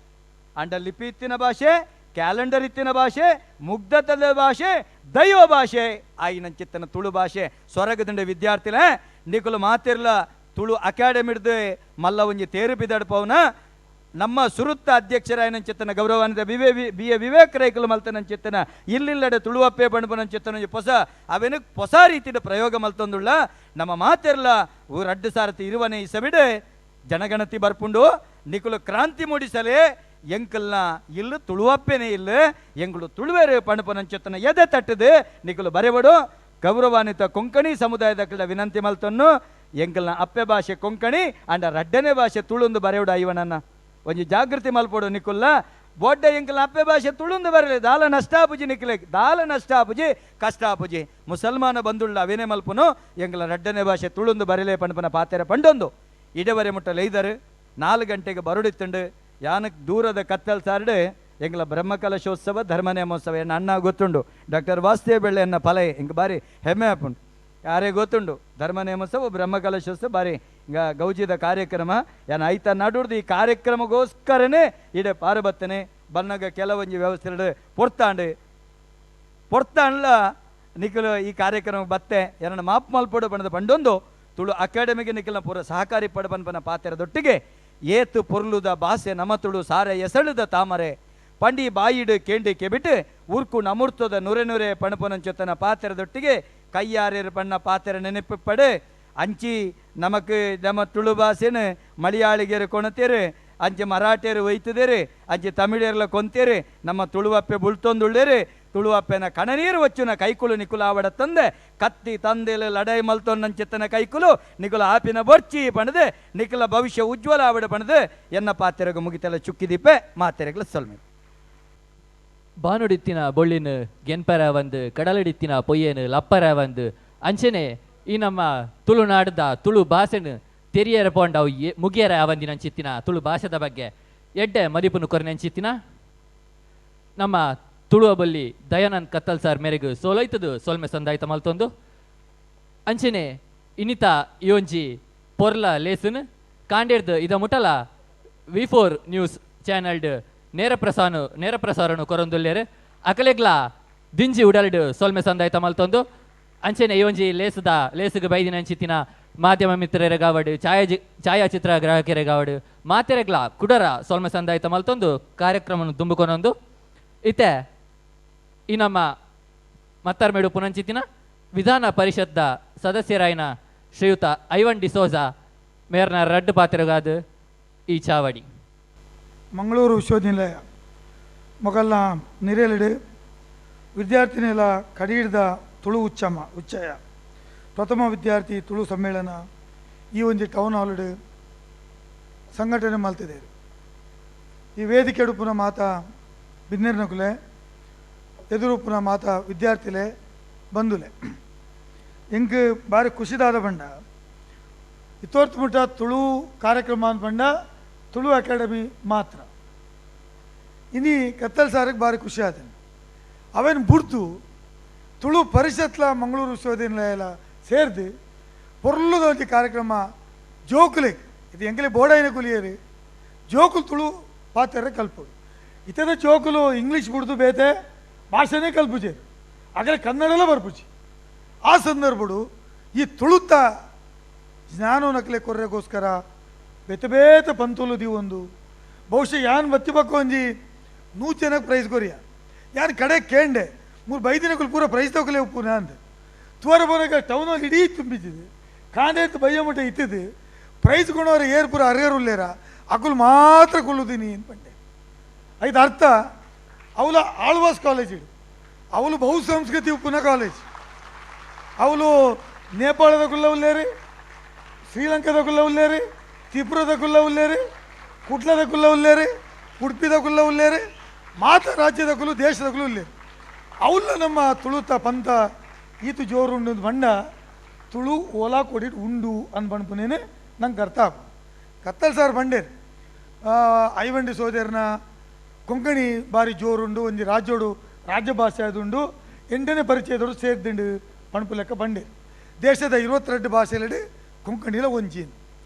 Speaker 1: ಅಂಡ ಲಿಪಿ ಇತ್ತಿನ ಭಾಷೆ ಕ್ಯಾಲೆಂಡರ್ ಇತ್ತಿನ ಭಾಷೆ ಮುಗ್ಧತದ ಭಾಷೆ ದೈವ ಭಾಷೆ ಆಯಿನಂಚಿತ್ತನ ತುಳು ಭಾಷೆ ಸೊರಗದಂಡ ವಿದ್ಯಾರ್ಥಿಲೇ ನಿಕುಲು ಮಾತಿರ್ಲ ತುಳು ಅಕಾಡೆಮಿಡ್ದು ಮಲ್ಲ ಒಂಜಿ ತೇರು ಬಿದಡ್ಪವನ ನಮ್ಮ ಸುರುತ್ತ ಅಧ್ಯಕ್ಷರಾಯನಂಚಿತ್ತನ ಗೌರವಾನ್ವಿತ ಬಿ ಎ ವಿವೇಕ್ ರೈಕುಲು ಮಲ್ತನಂಚಿತ್ತನ ಇಲ್ಲಿಲ್ಲಡೆ ತುಳುವಪ್ಪೆ ಬಣ್ಪನಂಚಿತ್ತನ ಪೊಸ ಅವೇನು ಹೊಸ ರೀತಿಯ ಪ್ರಯೋಗ ಮಲ್ತೊಂದುಳ್ಳ ನಮ್ಮ ಮಾತಿರ್ಲ ರಡ್ಡು ಸಾರತಿ ಇರುವನೇ ಇಸಬಿಡು ಜನಗಣತಿ ಬರ್ಪುಂಡು ನಿಕುಲು ಕ್ರಾಂತಿ ಮೂಡಿಸಲೇ ಎಂಕಲ್ನ ಇಲ್ಲು ತುಳುವಪ್ಪೇನೆ ಇಲ್ಲ ಎಂಗಳು ತುಳುವೇರು ಪಣಪನಂಚೊತ್ತನ ಎದೆ ತಟ್ಟದು ನಿಕುಲು ಬರೆಬಡು. ಗೌರವಾನ್ವಿತ ಕೊಂಕಣಿ ಸಮುದಾಯದ ಕಡ ವಿನಂತಿ ಮಲ್ತೊನ್ನು ಎಂಕಲ್ನ ಅಪ್ಪೆ ಭಾಷೆ ಕೊಂಕಣಿ ಅಂಡ ರಡ್ಡನೆ ಭಾಷೆ ತುಳುಂದು ಬರೆಯುಡು ಐವನನ್ನ ಒಂಜಿ ಜಾಗೃತಿ ಮಲ್ಪೊಡು ನಿಕುಲ್ಲ ಬೋಡ್ಡ ಎಂಕಲ್ನ ಅಪ್ಪೆ ಭಾಷೆ ತುಳುಂದು ಬರಲಿ ದಾಲ ನಷ್ಟಾಪುಜಿ ನಿಕಲೆ ದಾಲ ನಷ್ಟಾಪುಜಿ ಕಷ್ಟಾಪುಜಿ ಮುಸಲ್ಮಾನ ಬಂದುಳ್ಳ ಅವೇನೆ ಮಲ್ಪುನು ಎಂಕಲ್ನ ರಡ್ಡನೆ ಭಾಷೆ ತುಳುಂದು ಬರಲೇ ಪಣಪನ ಪಾತೆರ ಪಂಡೊಂದು ಇಡವರೆ ಮುಟ್ಟಲೈದರು 4 ಗಂಟೆಗೆ ಬರುಡಿತ್ತುಂಡು ಯಾನಕ್ ದೂರದ ಕತ್ತಲ್ ಸಾರ್ಡು ಎಂಗ್ಲ ಬ್ರಹ್ಮಕಲಶೋತ್ಸವ ಧರ್ಮನೇಮೋತ್ಸವ ಎನ್ನ ಅಣ್ಣ ಗೊತ್ತುಂಡು ಡಾಕ್ಟರ್ ವಾಸುದೇವ ಬೆಳ್ಳೆ ಎನ್ನ ಫಲ ಇಂಕ ಬಾರಿ ಹೆಮ್ಮೆ ಆಪುಂಡು ಯಾರೇ ಗೊತ್ತುಂಡು ಧರ್ಮನೇಮೋತ್ಸವ ಬ್ರಹ್ಮಕಲಶೋತ್ಸವ ಬಾರಿ ಈಗ ಗೌಜಿದ ಕಾರ್ಯಕ್ರಮ ಯಾನ ಐತ ನಡುಡ್ದು ಈ ಕಾರ್ಯಕ್ರಮಗೋಸ್ಕರನೇ ಇಡೆ ಪಾರಬತ್ತನೆ ಬನ್ನಗ ಕೆಲವೊಂಜಿ ವ್ಯವಸ್ಥೆ ಪೊರ್ತಾಂಡು ಪೊರ್ತಾಂಡ್ಲ ನಿಖಲು ಈ ಕಾರ್ಯಕ್ರಮ ಬತ್ತೆ ಏನನ್ನ ಮಾಪ್ ಮಲ್ಪೊಡು ಬಣ್ಣದ ಪಂಡೊಂದು ತುಳು ಅಕಾಡೆಮಿಗೆ ನಿಖಲ್ನ ಪೂರ ಸಹಕಾರಿ ಪಡಪನ್ಪನ ಪಾತೆರದೊಟ್ಟಿಗೆ ಏತು ಪೊರ್ಲುದ ಭಾಷೆ ನಮ ತುಳು ಸಾರೆ ಎಸಳುದ ತಾಮರೆ ಪಂಡಿ ಬಾಯಿಡು ಕೇಂಡಿ ಕೆಬಿಟ್ಟು ಉರ್ಕು ನಮುರ್ತದ ನುರೆ ನುರೆ ಪಣಪನಂಚೊತ್ತನ ಪಾತೆರದೊಟ್ಟಿಗೆ ಕೈಯಾರೇರು ಪಣ್ಣ ಪಾತೆರ ನೆನಪು ಅಂಚಿ ನಮಕ್ ನಮ್ಮ ತುಳು ಭಾಷೆನು ಮಲಯಾಳಿಗರು ಕೊಣತೇರು ಅಂಚೆ ಮರಾಠಿಯರು ಒಯ್ತದೇರು ಅಂಚೆ ತಮಿಳರ್ಲ ಕೊಂತೇರು ನಮ್ಮ ತುಳುವಪ್ಪೆ ಬುಳ್ತೊಂದುಳ್ಳೇರು ತುಳುವಪ್ಪೆನ ಕಣನೀರು ವಚ್ಚುನ ಕೈಕುಲು ನಿಕುಲಾವಡ ತಂದೆ ಕತ್ತಿ ತಂದೆಲು ಲಡೈ ಮಲ್ತೊನ್ನಂಚೆತ್ತನ ಕೈಕುಲು ನಿಕುಲ ಆಪಿನ ಬೊರ್ಚಿ ಪಣದೆ ನಿಕುಲ ಭವಿಷ್ಯ ಉಜ್ವಲ ಆವಡ ಪಣದೆ ಎನ್ನ ಪಾತೆರಗು ಮುಗಿತೆಲ್ಲ ಚುಕ್ಕಿದೀಪೆ ಮಾತೆರಗಲ ಸೊಲ್ಮೆ.
Speaker 2: ಬಾನುಡಿತ್ತಿನ ಬೊಳ್ಳಿನ ಗೆನ್ಪರ ಒಂದು ಕಡಲಡಿತ್ತಿನ ಪೊಯ್ಯನು ಲಪ್ಪರ ಒಂದು ಅಂಚನೆ ಈ ನಮ್ಮ ತುಳುನಾಡದ ತುಳು ಭಾಷೆನು ತೆರಿಯರ ಪೋಂಡ ಅವು ಮುಗಿಯರ ಅವಂದಿನ ಅಂಚಿತ್ತಿನ ತುಳು ಭಾಷೆದ ಬಗ್ಗೆ ಎಡ್ಡೆ ಮದಿಪುನು ಕೊರನೆ ಅಂಚಿತ್ತಿನ ನಮ್ಮ ತುಳುವ ಬಲ್ಲಿ ದಯಾನಂದ್ ಕತ್ತಲ್ ಸಾರ್ ಮೇರೆಗೆ ಸೋಲೈತದು ಸೋಲ್ಮೆ ಸಂದಾಯ್ತ ಮಲ್ತೊಂದು ಅಂಚನೆ ಇನ್ನಿತ ಈ ಒಂಜಿ ಪೊರ್ಲ ಲೇಸನ್ ಕಾಂಡೇರ್ದು ಇದ ಮುಟಲ ವಿ4 ನ್ಯೂಸ್ ಚಾನೆಲ್ಡ್ ನೇರ ಪ್ರಸಾರನು ಕೊರೊಂದುಲ್ಲೇರು ಅಕಲೆಗ್ಲ ದಿಂಜಿ ಉಡಲ್ಡ್ ಸೋಲ್ಮೆ ಸಂದಾಯ್ತ ಮಲ್ತೊಂದು ಅಂಚನೆ ಈ ಒಂಜಿ ಲೇಸದ ಲೇಸುಗೆ ಬೈದಿನ ಅಂಚಿತ್ತಿನ ಮಾಧ್ಯಮ ಮಿತ್ರರೆಗಾವಡು ಛಾಯಾಚಿತ್ರ ಗ್ರಾಹಕರೆಗಾವಡು ಮಾತೆರೆಗ್ಲ ಕುಡರ ಸೋಲ್ಮೆ ಸಂದಾಯ್ತ ಮಲ್ತೊಂದು ಕಾರ್ಯಕ್ರಮವನ್ನು ತುಂಬಿಕೊನೊಂದು ಇತ್ತೆ ಈ ನಮ್ಮ ಮತ್ತಾರ್ಮೇಡು ಪುನಂಚಿತಿನ ವಿಧಾನ ಪರಿಷತ್ದ ಸದಸ್ಯರಾಯಿನ ಶ್ರೀಯುತ ಐವನ್ ಡಿಸೋಜಾ ಮೇರ್ನ ರಡ್ಡು ಪಾತ್ರಗಾದ ಈ ಚಾವಡಿ.
Speaker 3: ಮಂಗಳೂರು ವಿಶ್ವವಿದ್ಯಾನಿಲಯ ಮೊಗಲ್ನ ನಿರೇಲಿಡು ವಿದ್ಯಾರ್ಥಿನಿಲ ಕಡಿಹಿಡ್ದ ತುಳು ಉಚ್ಚಯ ಪ್ರಥಮ ವಿದ್ಯಾರ್ಥಿ ತುಳು ಸಮ್ಮೇಳನ ಈ ಒಂದು ಟೌನ್ ಹಾಲ್ಡ್ ಸಂಘಟನೆ ಮಲ್ತಿದ್ದೇವೆ. ಈ ವೇದಿಕೆ ಉಡುಪುನ ಮಾತಾ ಬಿನ್ನಿರ್ನಕುಲೆ ಎದುರುಪುನ ಮಾತಾ ವಿದ್ಯಾರ್ಥಿಲೆ ಬಂಧುಲೆ ಎಂಕ್ ಬಾರಿ ಖುಷಿದಾದ ಬಂಡ ಇತ್ತೋರ್ತು ಮುಟ್ಟ ತುಳು ಕಾರ್ಯಕ್ರಮ ಅಂದ್ಬಂಡ ತುಳು ಅಕಾಡೆಮಿ ಮಾತ್ರ ಇನಿ ಕತ್ತಲ್ ಸಾರಿಗೆ ಭಾರಿ ಖುಷಿ ಆದನು ಅವೇನು ಬುಡ್ತು ತುಳು ಪರಿಷತ್ಲ ಮಂಗಳೂರು ವಿಶ್ವವಿದ್ಯಾನಿಲಯ ಸೇರ್ದು ಪೊರ್ಲುದ ಒಂಜಿ ಕಾರ್ಯಕ್ರಮ ಜೋಕುಲೆಗ್ ಇದು ಎಂಕಲೆ ಬೋಡಾಯಿನ ಕುಲಿಯರು ಜೋಕುಲು ತುಳು ಪಾತೆರ ಕಲ್ಪುಡು. ಇತದ ಜೋಕುಲು ಇಂಗ್ಲೀಷ್ ಬುಡ್ದು ಬೇತೆ ಭಾಷೆನೇ ಕಲ್ಪುಜೇರು, ಆಗಲೇ ಕನ್ನಡಲೇ ಬರ್ಪುಜಿ. ಆ ಸಂದರ್ಭಡು ಈ ತುಳುತ್ತ ಜ್ಞಾನ ನಕಲೆ ಕೊರ್ರೆಗೋಸ್ಕರ ಬೇತೆ ಬೇತೆ ಪಂತುಲು ದೀವೊಂದು ಬಹುಶಃ ಯಾನ್ ಬತ್ತಿ ಒಂಜಿ 100 ಜನಕ್ಕೆ ಪ್ರೈಸ್ ಕೊರಿಯ. ಯಾನ್ ಕಡೆ ಕೇಂಡೆ 3 ಬೈದಿನಕುಲು ಪೂರ ಪ್ರೈಸ್ ತಗೊಲೆ ಉಪ್ಪುನ ಅಂದ ತುವರ ಬರೋಗ ಟೌನಲ್ಲಿ ಇಡೀ ತುಂಬಿದ್ದಿದೆ ಕಾಂಡೇತ್ ಬಯ್ಯ ಮಟ್ಟ ಇತ್ತಿದ್ದು ಪ್ರೈಸ್ ಕೊಡೋರು ಏರ್ ಪೂರ ಅರ್ಹರುಲ್ಲೇರ ಅಕುಲು ಮಾತ್ರ ಕೊಲ್ಲುದೀನಿ ಅನ್ಪಂಡೆ. ಐದು ಅರ್ಥ ಅವಳ ಆಳ್ವಾಸ್ ಕಾಲೇಜ್ ಇಡು, ಅವಳು ಬಹು ಸಂಸ್ಕೃತಿ ಉಪ್ಪುನ ಕಾಲೇಜ್, ಅವಳು ನೇಪಾಳದ ಕುಲ್ಲ ಉಲ್ಲೇರಿ, ಶ್ರೀಲಂಕಾದ ಕುಲ್ಲ ಉಲ್ಲೇರಿ, ತ್ರಿಪುರದ ಕುಲ್ಲ ಉಲ್ಲೇರಿ, ಕುಡ್ಲದ ಕುಲ್ಲ ಉಲ್ಲೇರಿ, ಉಡುಪಿದ ಕುಲ್ಲ ಉಲ್ಲೇರಿ, ಮಾತ ರಾಜ್ಯದ ಕುಲು ದೇಶದ ಕುಲು ಉಲ್ಲೇರಿ. ಅವಳ ನಮ್ಮ ತುಳುತ ಪಂತ ಈತು ಜೋರು ಉಂಡು ಬಣ್ಣ ತುಳು ಓಲಾ ಕೊಡಿ ಉಂಡು ಅನ್ಬಣ್ಪುನೇನೆ ನಂಗೆ ಅರ್ಥ ಆಪು. ಕತ್ತಲ್ ಸಾರ್ ಬಂಡೇರು ಐವಂಡಿ ಸೋದರನ ಕೊಂಕಣಿ ಬಾರಿ ಜೋರುಂಡು ಒಂಜಿ ರಾಜ್ಯೋಡು ರಾಜ್ಯ ಭಾಷೆ ಅದುಂಡು ಎಂಟನೇ ಪರಿಚಯದೋಡು ಸೇರ್ದಿಂಡು ಪಣಪು ಲೆಕ್ಕ ಬಂಡೇರು. ದೇಶದ 22 ಭಾಷೆಯಲ್ಲಿ ಕೊಂಕಣಿಲ ಒಂಜಿ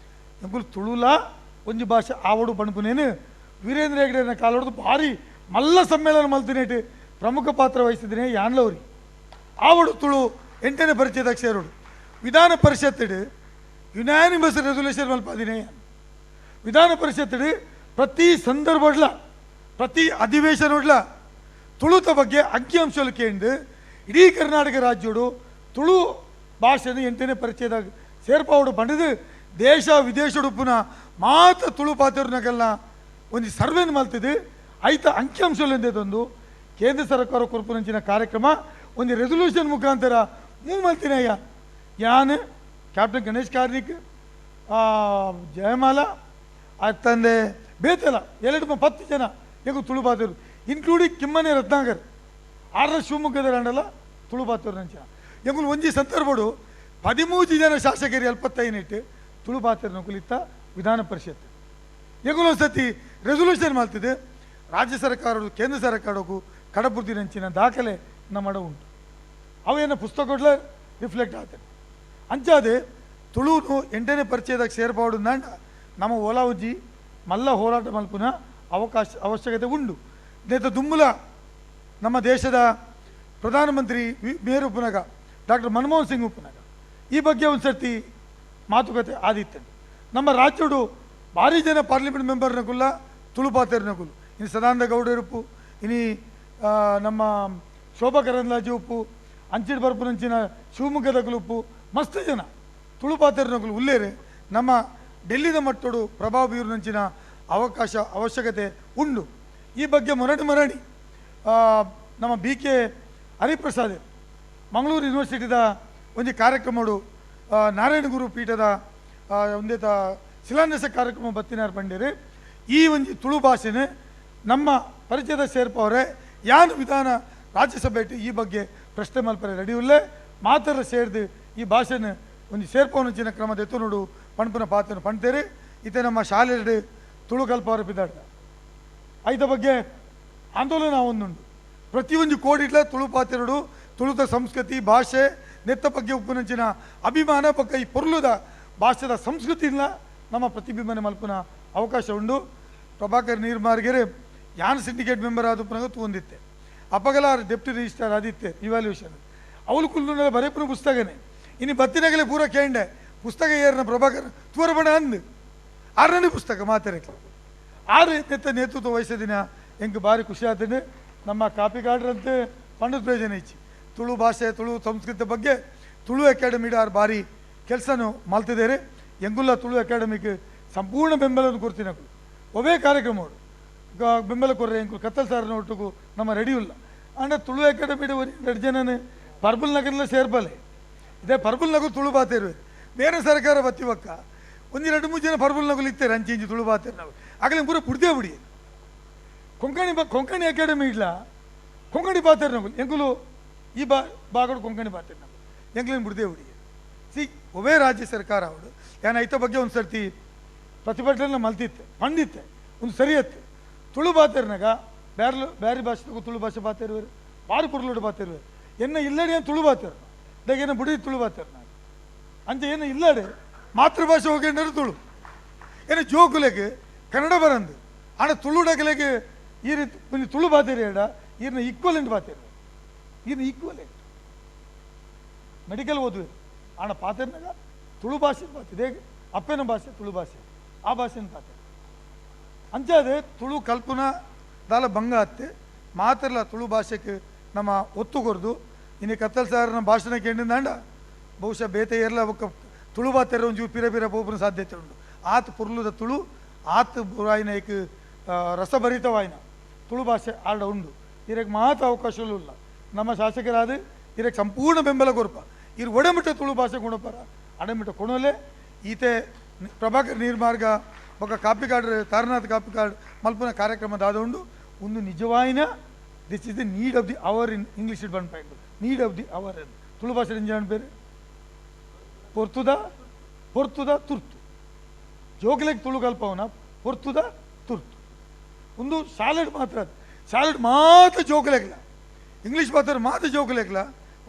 Speaker 3: ಎಂಕುಲು ತುಳುಲ ಒಂಜಿ ಭಾಷೆ ಆವಡು ಪಣಪುನೇನು ವೀರೇಂದ್ರ ಹೆಗ್ಡೆನ ಕಾಲೋಡ್ದು ಭಾರಿ ಮಲ್ಲ ಸಮ್ಮೇಳನ ಮಲ್ತಿನೇಟು ಪ್ರಮುಖ ಪಾತ್ರ ವಹಿಸಿದ್ದೀನಿ ಯಾನ್ಲವ್ರಿ. ಆವಡು ತುಳು 8ನೇ ಪರಿಚಯದಾಗ ಸೇರೋಡು. ವಿಧಾನ ಪರಿಷತ್ತು ಯುನಾನಿಮಸ್ ರೆಸೊಲ್ಯೂಷನ್ ಮಲ್ಪಾದಿನೇ. ವಿಧಾನ ಪರಿಷತ್ತು ಪ್ರತಿ ಸಂದರ್ಭಡ್ಲ ಪ್ರತಿ ಅಧಿವೇಶನೊಡ್ಲ ತುಳುತ ಬಗ್ಗೆ ಅಂಕಿಅಂಶలు ಕೇಂದು ಇಡೀ ಕರ್ನಾಟಕ ರಾಜ್ಯೋಡು ತುಳು ಭಾಷೆನ 8ನೇ ಪರಿಚಯದಾಗ ಸೇರ್ಪಾವಡು ಬಂಡದು ದೇಶ ವಿದೇಶಡು ಪುನಃ ಮಾತ್ರ ತುಳು ಪಾತ್ರನಗೆಲ್ಲ ಒಂದು ಸರ್ವೇನ ಮಲ್ತಿದ್ದು ಐತ ಅಂಕಿಅಂಶಲು ಎಂದೇದೊಂದು ಕೇಂದ್ರ ಸರ್ಕಾರ ಕೊರಪುನಂಚಿನ ಕಾರ್ಯಕ್ರಮ ಒಂದು ರೆಸೊಲ್ಯೂಷನ್ ಮುಖಾಂತರ ಮೂವ್ ಮಲ್ತಿನಯ್ಯ. ಯಾನ್ ಕ್ಯಾಪ್ಟನ್ ಗಣೇಶ್ ಕಾರ್ನಿಕ್ ಜಯಮಾಲ ತಂದೆ ಬೇತಲ್ಲ 2 10 ಜನ ಎಂಗು ತುಳು ಪಾತರು ಇನ್ಕ್ಲೂಡಿಂಗ್ ಕಿಮ್ಮನೆ ರತ್ನಾಕರ್ ಆರ್ರ ಶಿವಮೊಗ್ಗದ ರಂಡಲ್ಲ ತುಳು ಪಾತರು ನಂಚಿನ ಎಂಗುಲು ಒಂಜಿ ಸಂದರ್ಭಡು 13 ಜನ ಶಾಸಕರು 75 ತುಳು ಪಾತ್ರನ ಕುಲಿತ ವಿಧಾನ ಪರಿಷತ್ ಎಂಗುಲು ಸತಿ ರೆಸೊಲ್ಯೂಷನ್ ಮಾಡ್ತಿದೆ ರಾಜ್ಯ ಸರ್ಕಾರವು ಕೇಂದ್ರ ಸರ್ಕಾರಕ್ಕೂ ಕಡಪುರ್ತಿ ನಂಚಿನ ದಾಖಲೆ ನಮ್ಮ ಉಂಟು. ಅವೇನ ಪುಸ್ತಕಗಳ ರಿಫ್ಲೆಕ್ಟ್ ಆಗ್ತದೆ. ಅಂಚಾದೆ ತುಳುನು 8ನೇ ಪರಿಚಯದಾಗ ಸೇರ್ಪಾಡು ನಾಂಡ ನಮ್ಮ ಓಲಾ ಉಜ್ಜಿ ಮಲ್ಲ ಹೋರಾಟ ಮಲ್ಪುನ ಅವಕಾಶ ಅವಶ್ಯಕತೆ ಉಂಡು. ನೇತ ದುಮ್ಮುಲ ನಮ್ಮ ದೇಶದ ಪ್ರಧಾನಮಂತ್ರಿ ಮೇರು ಉಪನಗ ಡಾಕ್ಟರ್ ಮನಮೋಹನ್ ಸಿಂಗ್ ಉಪನಗ ಈ ಬಗ್ಗೆ ಒಂದು ಸರ್ತಿ ಮಾತುಕತೆ ಆದಿತ್ತು. ನಮ್ಮ ರಾಜ್ಯಡು ಭಾರಿ ಜನ ಪಾರ್ಲಿಮೆಂಟ್ ಮೆಂಬರ್ನಗುಲ್ಲ ತುಳು ಪಾತ್ರನಗುಲು ಇನ್ನು ಸದಾನಂದ ಗೌಡರುಪ್ಪು ಇನಿ ನಮ್ಮ ಶೋಭಾ ಕರಂದ್ಲಾಜೆ ಉಪ್ಪು ಅಂಚಿನ ಬರ್ಪುನಂಚಿನ ಶಿವಮೊಗ್ಗದ ಉಪ್ಪು ಮಸ್ತ್ ಜನ ತುಳು ಪಾತ್ರನಗುಲು ಉಲ್ಲೇರೆ ನಮ್ಮ ಡೆಲ್ಲಿದ ಮಟ್ಟೋಡು ಪ್ರಭಾವ ಬೀರುನಂಚಿನ ಅವಕಾಶ ಅವಶ್ಯಕತೆ ಉಂಡು. ಈ ಬಗ್ಗೆ ಮರಣಿ ಮರಣಿ ನಮ್ಮ ಬಿ ಕೆ ಹರಿಪ್ರಸಾದ್ ಮಂಗಳೂರು ಯೂನಿವರ್ಸಿಟಿದ ಒಂದು ಕಾರ್ಯಕ್ರಮಡು ನಾರಾಯಣಗುರು ಪೀಠದ ಒಂದೇತ ಶಿಲಾನ್ಯಾಸ ಕಾರ್ಯಕ್ರಮ ಬತ್ತಿನಾರ್ ಪಂಡೇರಿ ಈ ಒಂದು ತುಳು ಭಾಷೆನೇ ನಮ್ಮ ಪರಿಚಯದ ಸೇರ್ಪವರೆ ಯಾನ್ ವಿಧಾನ ರಾಜ್ಯಸಭೆ ಈ ಬಗ್ಗೆ ಪ್ರಶ್ನೆ ಮಲ್ಪರೆ ರೆಡಿ ಉಲ್ಲೆ ಮಾತ್ರ ಸೇರಿದು ಈ ಭಾಷೆನ ಒಂದು ಸೇರ್ಪವನಂಚಿನ ಕ್ರಮದ ಎತ್ತು ನೋಡು ಪಣಪುನ ಪಾತ್ರನ ಪಣ್ತೇರಿ. ಇತ್ತೆ ನಮ್ಮ ಶಾಲೆ ತುಳು ಕಲ್ಪವರ ಬಿದ್ದಾಡ ಐದ ಬಗ್ಗೆ ಆಂದೋಲನ ಒಂದುಂಡು. ಪ್ರತಿಯೊಂದು ಕೋಡಿಟ್ಲ ತುಳು ಪಾತ್ರಡು ತುಳುತ ಸಂಸ್ಕೃತಿ ಭಾಷೆ ನೆತ್ತ ಬಗ್ಗೆ ಉಪ್ಪುನಂಚಿನ ಅಭಿಮಾನ ಪಕ್ಕ ಈ ಪೊರ್ಲುದ ಭಾಷೆದ ಸಂಸ್ಕೃತಿನ ನಮ್ಮ ಪ್ರತಿಬಿಂಬನೆ ಮಲ್ಪುನ ಅವಕಾಶ ಉಂಡು. ಪ್ರಭಾಕರ್ ನೀರ್ಮಾರ್ಗೆರೆ ಯಾನ್ ಸಿಂಡಿಕೇಟ್ ಮೆಂಬರ್ ಆದ ಪುನಗ ತೂಂದಿತ್ತೆ ಅಪಗಲ ಡೆಪ್ಟಿ ರಿಜಿಸ್ಟ್ರಾರ್ ಆದಿತ್ತೆ ಇವ್ಯಾಲ್ಯೂಷನ್ ಅವಳು ಕುಲ್ಲು ಬರೇಪುನ ಪುಸ್ತಕನೇ ಇನ್ನು ಬತ್ತಿನಗಲೇ ಪೂರ ಕೇಂಡೆ ಪುಸ್ತಕ ಏರ್ನ ಪ್ರಭಾಕರ್ ತೂರಬಣ ಅಂದು ಆರನೇ ಪುಸ್ತಕ ಮಾತಾಡಕ್ಕೆ ಆರು ನೆತ್ತ ನೇತೃತ್ವ ವಹಿಸಿದ ಎಂಕ್ ಭಾರಿ ಖುಷಿ ಆತಂಡು. ನಮ್ಮ ಕಾಪಿಕಾಡ್ರಂತೆ ಪಂಡದ ಪ್ರಯೋಜನ ಇಚ್ಚಿ ತುಳು ಭಾಷೆ ತುಳು ಸಂಸ್ಕೃತಿ ಬಗ್ಗೆ ತುಳು ಅಕಾಡೆಮಿ ಆರು ಭಾರಿ ಕೆಲಸನೂ ಮಲ್ತಿದ್ದಾರೆ. ಎಂಗುಲ್ಲ ತುಳು ಅಕಾಡೆಮಿಗೆ ಸಂಪೂರ್ಣ ಬೆಂಬಲವನ್ನು ಕೊಡ್ತೀನಿ. ಒಬ್ಬೇ ಕಾರ್ಯಕ್ರಮ ಬೆಂಬಲ ಕೊರ್ರೆ ಎಂಕು ಕತ್ತಲ್ ಸಾರನ ಒಟ್ಟಿಗೂ ನಮ್ಮ ರೆಡಿ ಇಲ್ಲ. ಅಂಡ ತುಳು ಅಕಾಡೆಮಿ ಎರಡು ಜನನೇ ಪರ್ಬಲ್ ನಗರಲ್ಲ ಸೇರ್ಬಲೆ ಇದೇ ಪರ್ಬಲ್ ನಗರ ತುಳು ಬಾತೆ ಇರುವೆ ಬೇರೆ ಸರ್ಕಾರ ಬತ್ತಿವಕ್ಕ ಒಂದು 2 3 ಜನ ಪರ್ಬಲ್ ನಗಲು ಇತ್ತಾರೆ ಅಂಚೆ ಇಂಚಿ ತುಳು ಬಾತೆ ನಾವು ಆಗಲೇ ಪೂರ ಪುಡ್ದೇ ಬಿಡಿ. ಕೊಂಕಣಿ ಕೊಂಕಣಿ ಅಕಾಡೆಮಿ ಇಲ್ಲ ಕೊಂಕಣಿ ಬಾತೆ ನಗಲು ಎಂಕುಲು ಈ ಬಾಗಡು ಕೊಂಕಣಿ ಬಾತೆ ನಗಲು ಎಂಕ್ಲೇನು ಬಿಡ್ದೇ ಬಿಡಿ. ಸಿ ಒಬ್ಬೇ ರಾಜ್ಯ ಸರ್ಕಾರ ಅವಳು ಯಾನ್ ಐತ ಬಗ್ಗೆ ಒಂದು ಸರ್ತಿ ಪ್ರತಿಭಟನೆ ಮಲ್ತಿತ್ತೆ ಪಂಡಿತ್ತೆ ಒಂದು ಸರಿಯತ್ತೆ ತುಳು ಬಾತೆರ್ನಾಗ ಬ್ಯಾರ್ಲು ಬ್ಯಾರಿ ಭಾಷೆಗೂ ತುಳು ಭಾಷೆ ಬಾತಿರುವರು ಬಾರಿ ಪುರ್ಲುಡು ಬಾತಿರುವರು ಎನ್ನ ಇಲ್ಲಡೆ ಏನು ತುಳು ಬಾತಿರು ಏನು ಬುಡಿ ತುಳು ಬಾತಿರು ನಾನು ಅಂಚೆ ಏನು ಇಲ್ಲಡೆ ಮಾತೃಭಾಷೆ ಹೋಗೇಂದ್ರೆ ತುಳು ಏನ ಜೋಕುಲೆಗ್ ಕನ್ನಡ ಬರಂದು ಆಂಡ ತುಳುಡಗಲೆಗ್ ಈ ರೀತಿ ಒಂಜಿ ತುಳು ಬಾತೇರಿ ಎಡ ಈರ್ನ ಈಕ್ವಲೆಂಟ್ ಬಾತೇರಿ ಈರ್ನ ಈಕ್ವಲೆಂಟ್ ಮೆಡಿಕಲ್ ಓದುವೆ ಆಂಡ ಪಾತೆರ್ನಾಗ ತುಳು ಭಾಷೆ ಬಾತಿದೆ ಅಪ್ಪನ ಭಾಷೆ ತುಳು ಭಾಷೆ ಆ ಭಾಷೆನ ಪಾತೆ ಅಂಚಾದೆ ತುಳು ಕಲ್ಪನ ದಾಲ ಭಂಗ ಅತ್ತೆ ಮಾತ್ರಲ್ಲ ತುಳು ಭಾಷೆಗೆ ನಮ್ಮ ಒತ್ತು ಕೊರ್ದು ಇನ್ನು ಕತ್ತಲ್ ಸಾರನ ಭಾಷಣ ಕೇಂದ್ರಿಂದಾಂಡ ಬಹುಶಃ ಬೇತೆ ಏರ್ಲ ಬೊಕ್ಕ ತುಳು ಬಾತೆರ ಒಂಜಿ ಪಿರ ಪಿರ ಪೋಪುನ ಸಾಧ್ಯತೆ ಉಂಟು. ಆತ್ ಪುರ್ಲುದ ತುಳು ಆತ್ ಬುರಾಯಿನ ಏಕ್ ರಸಭರಿತವಾಯಿನ ತುಳು ಭಾಷೆ ಆಡ ಉಂಡು. ಇದಕ್ಕೆ ಮಾತ್ರ ಅವಕಾಶಗಳು ಇಲ್ಲ. ನಮ್ಮ ಶಾಸಕರಾದ ಇದಕ್ಕೆ ಸಂಪೂರ್ಣ ಬೆಂಬಲ ಕೊರ್ಪ ಇರು ಒಡೆಮಿಟ್ಟ ತುಳು ಭಾಷೆ ಗುಣಪರ ಅಡೆಮಿಟ್ಟ ಕೊಣಲೆ ಈತೆ ಪ್ರಭಾಕರ್ ನೀರ್ಮಾರ್ಗ ಬೊಕ್ಕ ಕಾಪಿಕಾಡ್ ತಾರನಾಥ್ ಕಾಪಿಕಾಡ್ ಮಲ್ಪುನ ಕಾರ್ಯಕ್ರಮ ದಾದ ಉಂಡು. ಒಂದು ನಿಜವಾಯಿನ this is the need of the hour in English it point need of the hour Tulu ಭಾಷೆ ಇಂಜನ್ ಬೇರೆ ಪೊರ್ತುದ ಪೊರ್ತುದ ತುರ್ತು ಜೋಗ್ಲೆಗ್ ತುಳು ಕಲ್ಪವನ ಪೊರ್ತುದ ತುರ್ತು ಒಂದು ಸಾಲೆಡ್ ಮಾತ್ರ ಸಾಲೆಡ್ ಮಾತ್ರ ಜೋಗ್ಲೆಗ್ಲ ಇಂಗ್ಲೀಷ್ ಮಾತ್ರ ಮಾತ್ರ ಜೋಗ್ಲೆಗ್ಲ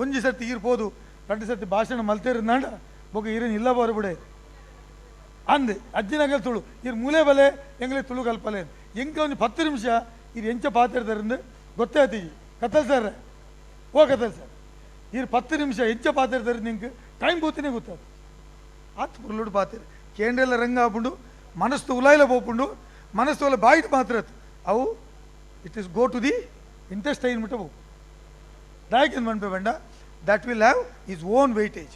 Speaker 3: ಒಂಜಿ ಸರ್ತಿ ಇರ್ಬೋದು ಎರಡು ಸರ್ತಿ ಭಾಷಣ ಮಲ್ತೇರಿನಾಂಡ ಬೊಕ್ಕ ಈರೇನು ಇಲ್ಲ ಬರಬಿಡೆ ಅಂದೆ ಅಜ್ಜಿನಗಲ್ ತುಳು ಇರ್ ಮೂಲೆ ಬಲೆ ಎಂಗ್ಲೆ ತುಳು ಕಲ್ಪಲೆ ಎಂಕ ಒಂದು 10 ನಿಮಿಷ ಇರ್ ಎಂಚ ಪಾತಿರ್ತಾರಿಂದ ಗೊತ್ತೇ ಆಯ್ತು. ಕತ್ತಲ್ ಸರ್ ಓ ಕತ್ತಲ್ ಸರ್ ಇರ್ 10 ನಿಮಿಷ ಎಂಚ ಪಾತಿರ್ತಾರೆ ನಿಂಗೆ ಟೈಮ್ ಬೋತಿನೇ ಗೊತ್ತಾಯ್ತು. ಆತ್ ಪುರ್ಲುಡು ಪಾತಿರ್ ಕೇಂದ್ರೆಲ್ಲ ರಂಗ ಆಪುಂಡು ಮನಸ್ಸು ಉಲಾಯಿಲ ಪೋಪುಂಡು ಮನಸ್ಸು ಒಲ ಬಾಯಿಟ್ ಮಾತ್ರ ಅವು it is go to the intestine ಮುಟ್ಟ ಹೋಗು ದಾಯಕಿಂದ ಮನ್ಪೆ ಬೇಡ that will have is own weightage.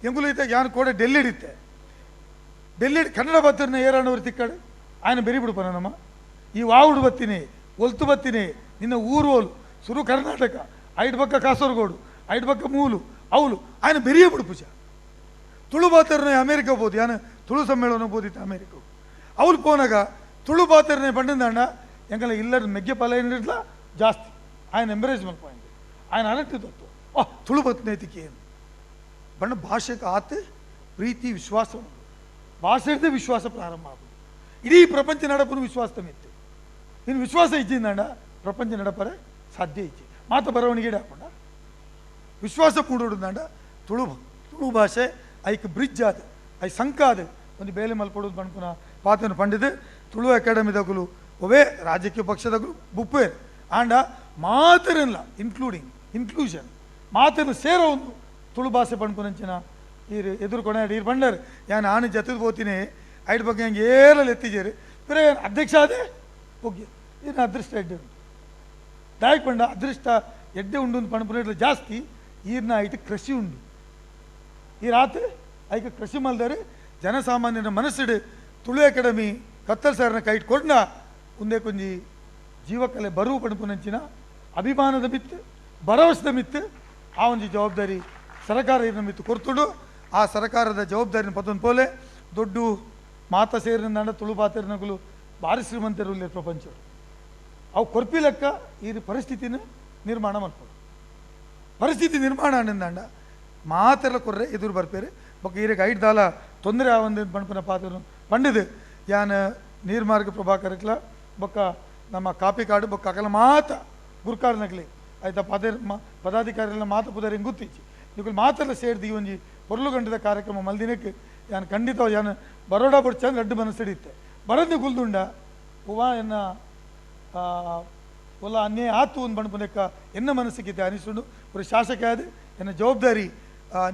Speaker 3: ಎಂಗುಲು ಇತ್ತೆ ಯಾನು ಕೂಡ ಡೆಲ್ಲಿಡ್ ಇತ್ತೆ ಡೆಲ್ಲಿಡ್ ಕನ್ನಡ ಬತ್ತಿನ ಏರಾಣವ್ರು ತಿಕ್ಕಾಡು ఆయన ಬೆರಿ ಬಿಡುಪನ ನಮ್ಮ ಈ ವಾವುಡು ಬತ್ತೀನಿ ಒಲ್ತು ಬತ್ತೀನಿ ನಿನ್ನ ಊರು ಓಲು ಸುರು ಕರ್ನಾಟಕ ಐಡ್ ಪಕ್ಕ ಕಾಸರಗೋಡು ಐಡ್ ಪಕ್ಕ ಮೂಲು ಅವಲು ఆయన ಬೆರಿಯ ಬಿಡುಪುಜ ತುಳು ಬಾತರ್ನೆ ಅಮೇರಿಕ ಬೋದು ಯಾನು ತುಳು ಸಮ್ಮೇಳನ ಬೋದಿತ್ತು ಅಮೇರಿಕ ಅವಳು ಪೋನಾಗ ತುಳು ಬಾತರ್ನೆ ಬಂಡಂದಾಂಡ ಎಂಕಲ ಇಲ್ಲದ ಮೆಗ್ಗೆ ಪಲ ಏನಿರ್ಲ ಜಾಸ್ತಿ ఆయన ಎಂಬರೇಜ್ ಮಲ್ಪಾయింది ఆయన ಅನಟ್ಟು ತತ್ತು ಆ ತುಳು ಬತ್ತನೇತಿಕೆ ಏನು ಬಣ್ಣ ಭಾಷೆಗೆ ಆತ ಪ್ರೀತಿ ವಿಶ್ವಾಸ ಉಂಟು. ಭಾಷೆದೇ ವಿಶ್ವಾಸ ಪ್ರಾರಂಭ ಆಗುದು ಇಡೀ ಪ್ರಪಂಚ ನಡಪನು ವಿಶ್ವಾಸ ತಮ್ಮಿತ್ತು. ಇನ್ನು ವಿಶ್ವಾಸ ಇಜ್ಜಿಂದಾಂಡ ಪ್ರಪಂಚ ನಡಪರೆ ಸಾಧ್ಯ ಇಜ್ಜಿ ಮಾತ ಬರವಣಿಗೆ ಹಾಕೊಂಡ ವಿಶ್ವಾಸ ಮೂಡೋಡುಂದಾಂಡ ತುಳು ತುಳು ಭಾಷೆ ಐಕ್ ಬ್ರಿಡ್ಜ್ ಆದ I ಸಂಕ ಆದ ಒಂದು ಬೇಲೆ ಮಲ್ಪಡೋದು ಬಣ್ಪುನ ಪಾತನ ಪಂಡಿದು ತುಳು ಅಕಾಡೆಮಿದಗುಲು ಒವೇ ರಾಜಕೀಯ ಪಕ್ಷದಗುಲು ಬುಪ್ಪೇರು ಆಂಡ ಮಾತರಲ್ಲ ಇನ್ಕ್ಲೂಡಿಂಗ್ ಇನ್ಕ್ಲೂಷನ್ ಮಾತನ್ನು ಸೇರೋ ಒಂದು ತುಳು ಭಾಷೆ ಪಣ್ಪುನಂಚಿನ ಈರು ಎದುರು ಕೊನೆ ಈರು ಬಂಡರ್ ಯಾನ್ ಆನು ಜತದ ಪೋತೀನಿ ಐಟ್ ಬಗ್ಗೆ ಹಂಗೆ ಏರಲ್ಲಿ ಎತ್ತಿಜೇರು ಬೇರೆ ಅಧ್ಯಕ್ಷ ಅದೇ ಹೋಗಿ ಇನ್ನು ಅದೃಷ್ಟ ಎಡ್ಡೆ ಉಂಟು ದಾಯಕ್ ಪಂಡ ಅದೃಷ್ಟ ಎಡ್ಡೆ ಉಂಡು ಅಂತ ಪಣಪುನ ಜಾಸ್ತಿ ಈರ್ನ ಐಟ್ ಕೃಷಿ ಉಂಡು ಈ ರಾತ್ರಿ ಐಕ ಕೃಷಿ ಮಲ್ದಾರೆ ಜನಸಾಮಾನ್ಯರ ಮನಸ್ಸಿಡು ತುಳು ಅಕಾಡೆಮಿ ಕತ್ತಲ್ ಸಾರನ ಕೈಟ್ ಕೊಡ್ನ ಒಂದೇ ಕೊಂಜಿ ಜೀವಕಲೆ ಬರುವ ಪಣಪುನಂಚಿನ ಅಭಿಮಾನದ ಮಿತ್ತು ಭರವಸೆದ ಮಿತ್ತು ಆ ಒಂಜಿ ಜವಾಬ್ದಾರಿ ಸರಕಾರ ಇದನ್ನ ಮಿತ್ತು ಕೊರ್ತುಡು. ಆ ಸರಕಾರದ ಜವಾಬ್ದಾರಿನ ಪತ್ತೊಂದು ಪೋಲೆ ದೊಡ್ಡ ಮಾತ ಸೇರಿನ ತುಳು ಪಾತೆರ್ನಗುಲು ಭಾರಿ ಶ್ರೀಮಂತರು ಪ್ರಪಂಚ ಅವು ಕೊರ್ಪಿ ಲೆಕ್ಕ ಈ ಪರಿಸ್ಥಿತಿನ ನಿರ್ಮಾಣ ಮಲ್ಪಡು ಪರಿಸ್ಥಿತಿ ನಿರ್ಮಾಣ ಅನ್ನಂದಾಂಡ ಮಾತೆಲ್ಲ ಕೊರ್ರೆ ಎದುರು ಬರ್ಪೇರು ಬೊಕ್ಕ ಈರೆಗೆ ಐಟ್ ದಾಲ ತೊಂದರೆ ಆವಂದ ಪಣಪುನ ಪಾತ್ರ ಪಂಡಿದು ಯಾನ್ ನೀರ್ಮಾರ್ಗ ಪ್ರಭಾಕರಕ್ಲ ಬೊಕ್ಕ ನಮ್ಮ ಕಾಪಿಕಾಡು ಬೊಕ್ಕ ಅಕಲ ಮಾತ ಗುರ್ಕಾರ್ನಗ್ಲಿ ಆಯ್ತಾ ಪದ ಪದಾಧಿಕಾರಿಗಳ ಮಾತು ಪುದರ್ ಹೆಂಗೆ ಗೊತ್ತಿಚ್ಚಿ ಇವುಗಳು ಮಾತೆಲ್ಲ ಸೇರಿದು ಈ ಒಂಜಿ ಪೊರ್ಲು ಗಂಟದ ಕಾರ್ಯಕ್ರಮ ಮಲ್ದಿನಕ್ಕೆ ಯಾನ್ ಖಂಡಿತ ಯಾನ್ ಬರೋಡಾ ಬೊಡ್ಚ ರಡ್ಡು ಮನಸ್ಸಿಡಿತ್ತೆ ಬರೋದು ಗುಲ್ದುಂಡ ಹೂವ ಎನ್ನ ಒಲ್ಲ ಅನ್ಯಾಯ ಆತು ಒಂದು ಬಣ್ಪುನೆಕ್ಕ ಎನ್ನ ಮನಸ್ಸಿಗೆ ಅನಿಸುಂಡು ஒரு ಶಾಸಕ ಆದ ಎನ್ನ ಜವಾಬ್ದಾರಿ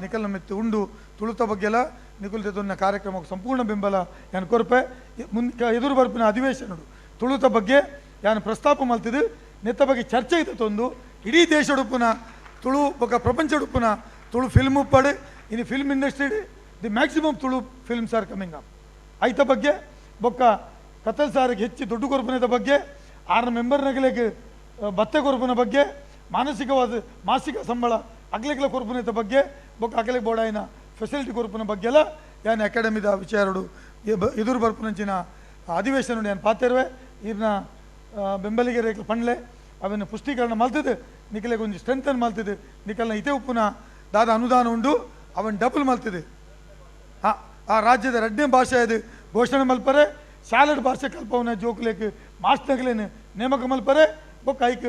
Speaker 3: ನಿಕಲ್ ಮಿತ್ತು ಉಂಡು ತುಳುತ ಬಗ್ಗೆಲ್ಲ ನಿಕುಲ್ ತೆತ್ತೊನ್ನ ಕಾರ್ಯಕ್ರಮಕ್ಕೆ ಸಂಪೂರ್ಣ ಬೆಂಬಲ ಯಾನ್ ಕೊರ್ಪೆ ಮುಂದೆ ಎದುರು ಬರ್ಪಿನ ಅಧಿವೇಶನಡು ತುಳುತ ಬಗ್ಗೆ ಯಾನ್ ಪ್ರಸ್ತಾಪ ಮಲ್ತಿದ್ದು ನೆತ್ತ ಬಗ್ಗೆ ಚರ್ಚೆ ಇತ್ತು ತೊಂದು ಇಡೀ ದೇಶಡುಪ್ಪುನ ತುಳು ಬೊಕ್ಕ ಪ್ರಪಂಚಡುಪ್ಪುನ ತುಳು ಫಿಲ್ಮ್ ಉಪ್ಪಾಡು ಇನ್ನು film industry the maximum Tulu films are coming up ಐತ ಬಗ್ಗೆ ಬೊಕ್ಕ ಕತಲ್ ಸಾರಿಗೆ ಹೆಚ್ಚು ದುಡ್ಡು ಕೊರ್ಪುನದ ಬಗ್ಗೆ ಆರು ಮೆಂಬರ್ನಗಲಿಗೆ ಭತ್ತೆ ಕೊರ್ಪುನ ಬಗ್ಗೆ ಮಾನಸಿಕವಾದ ಮಾಸಿಕ ಸಂಬಳ ಅಗ್ಲಿಕ್ಲ ಕೊರ್ಪುನದ ಬಗ್ಗೆ ಬೊಕ್ಕ ಅಗಲಿಗೆ ಬೋಡಾಯಿನ ಫೆಸಿಲಿಟಿ ಕೊರ್ಪುನ ಬಗ್ಗೆ ಎಲ್ಲ ಯಾನ್ ಅಕಾಡೆಮಿದ ವಿಚಾರಡು ಎದುರು ಬರ್ಪುನಂಚಿನ ಅಧಿವೇಶನ ಯಾನ್ ಪಾತೆರ್ವೆ ಈರ್ನ ಬೆಂಬಲಿಗರ ಪಂಡ್ಲೆ ಅವನ್ನು ಪುಷ್ಟೀಕರಣ ಮಲ್ತದೆ ನಿಕಲೆಗೆ ಒಂಜಿ ಸ್ಟ್ರೆಂಥನ್ ಮಲ್ತದೆ ನಿಕಲ್ನ ಇತೆ ಉಪ್ಪುನ ದಾದ ಅನುದಾನ ಉಂಡು ಅವನ್ ಡಬಲ್ ಮಲ್ತದೆ ಆ ರಾಜ್ಯದ ರಡ್ಡನೇ ಭಾಷೆ ಅದು ಘೋಷಣೆ ಮಲ್ಪರೆ ಸ್ಯಾಲಡ್ ಭಾಷೆ ಕಲ್ಪವನ ಜೋಕ್ಲೇಕ್ ಮಾಸ್ಟರ್ಲೇನು ನೇಮಕ ಮಲ್ಪರೆ ಬೊಕ್ಕ ಐಕ್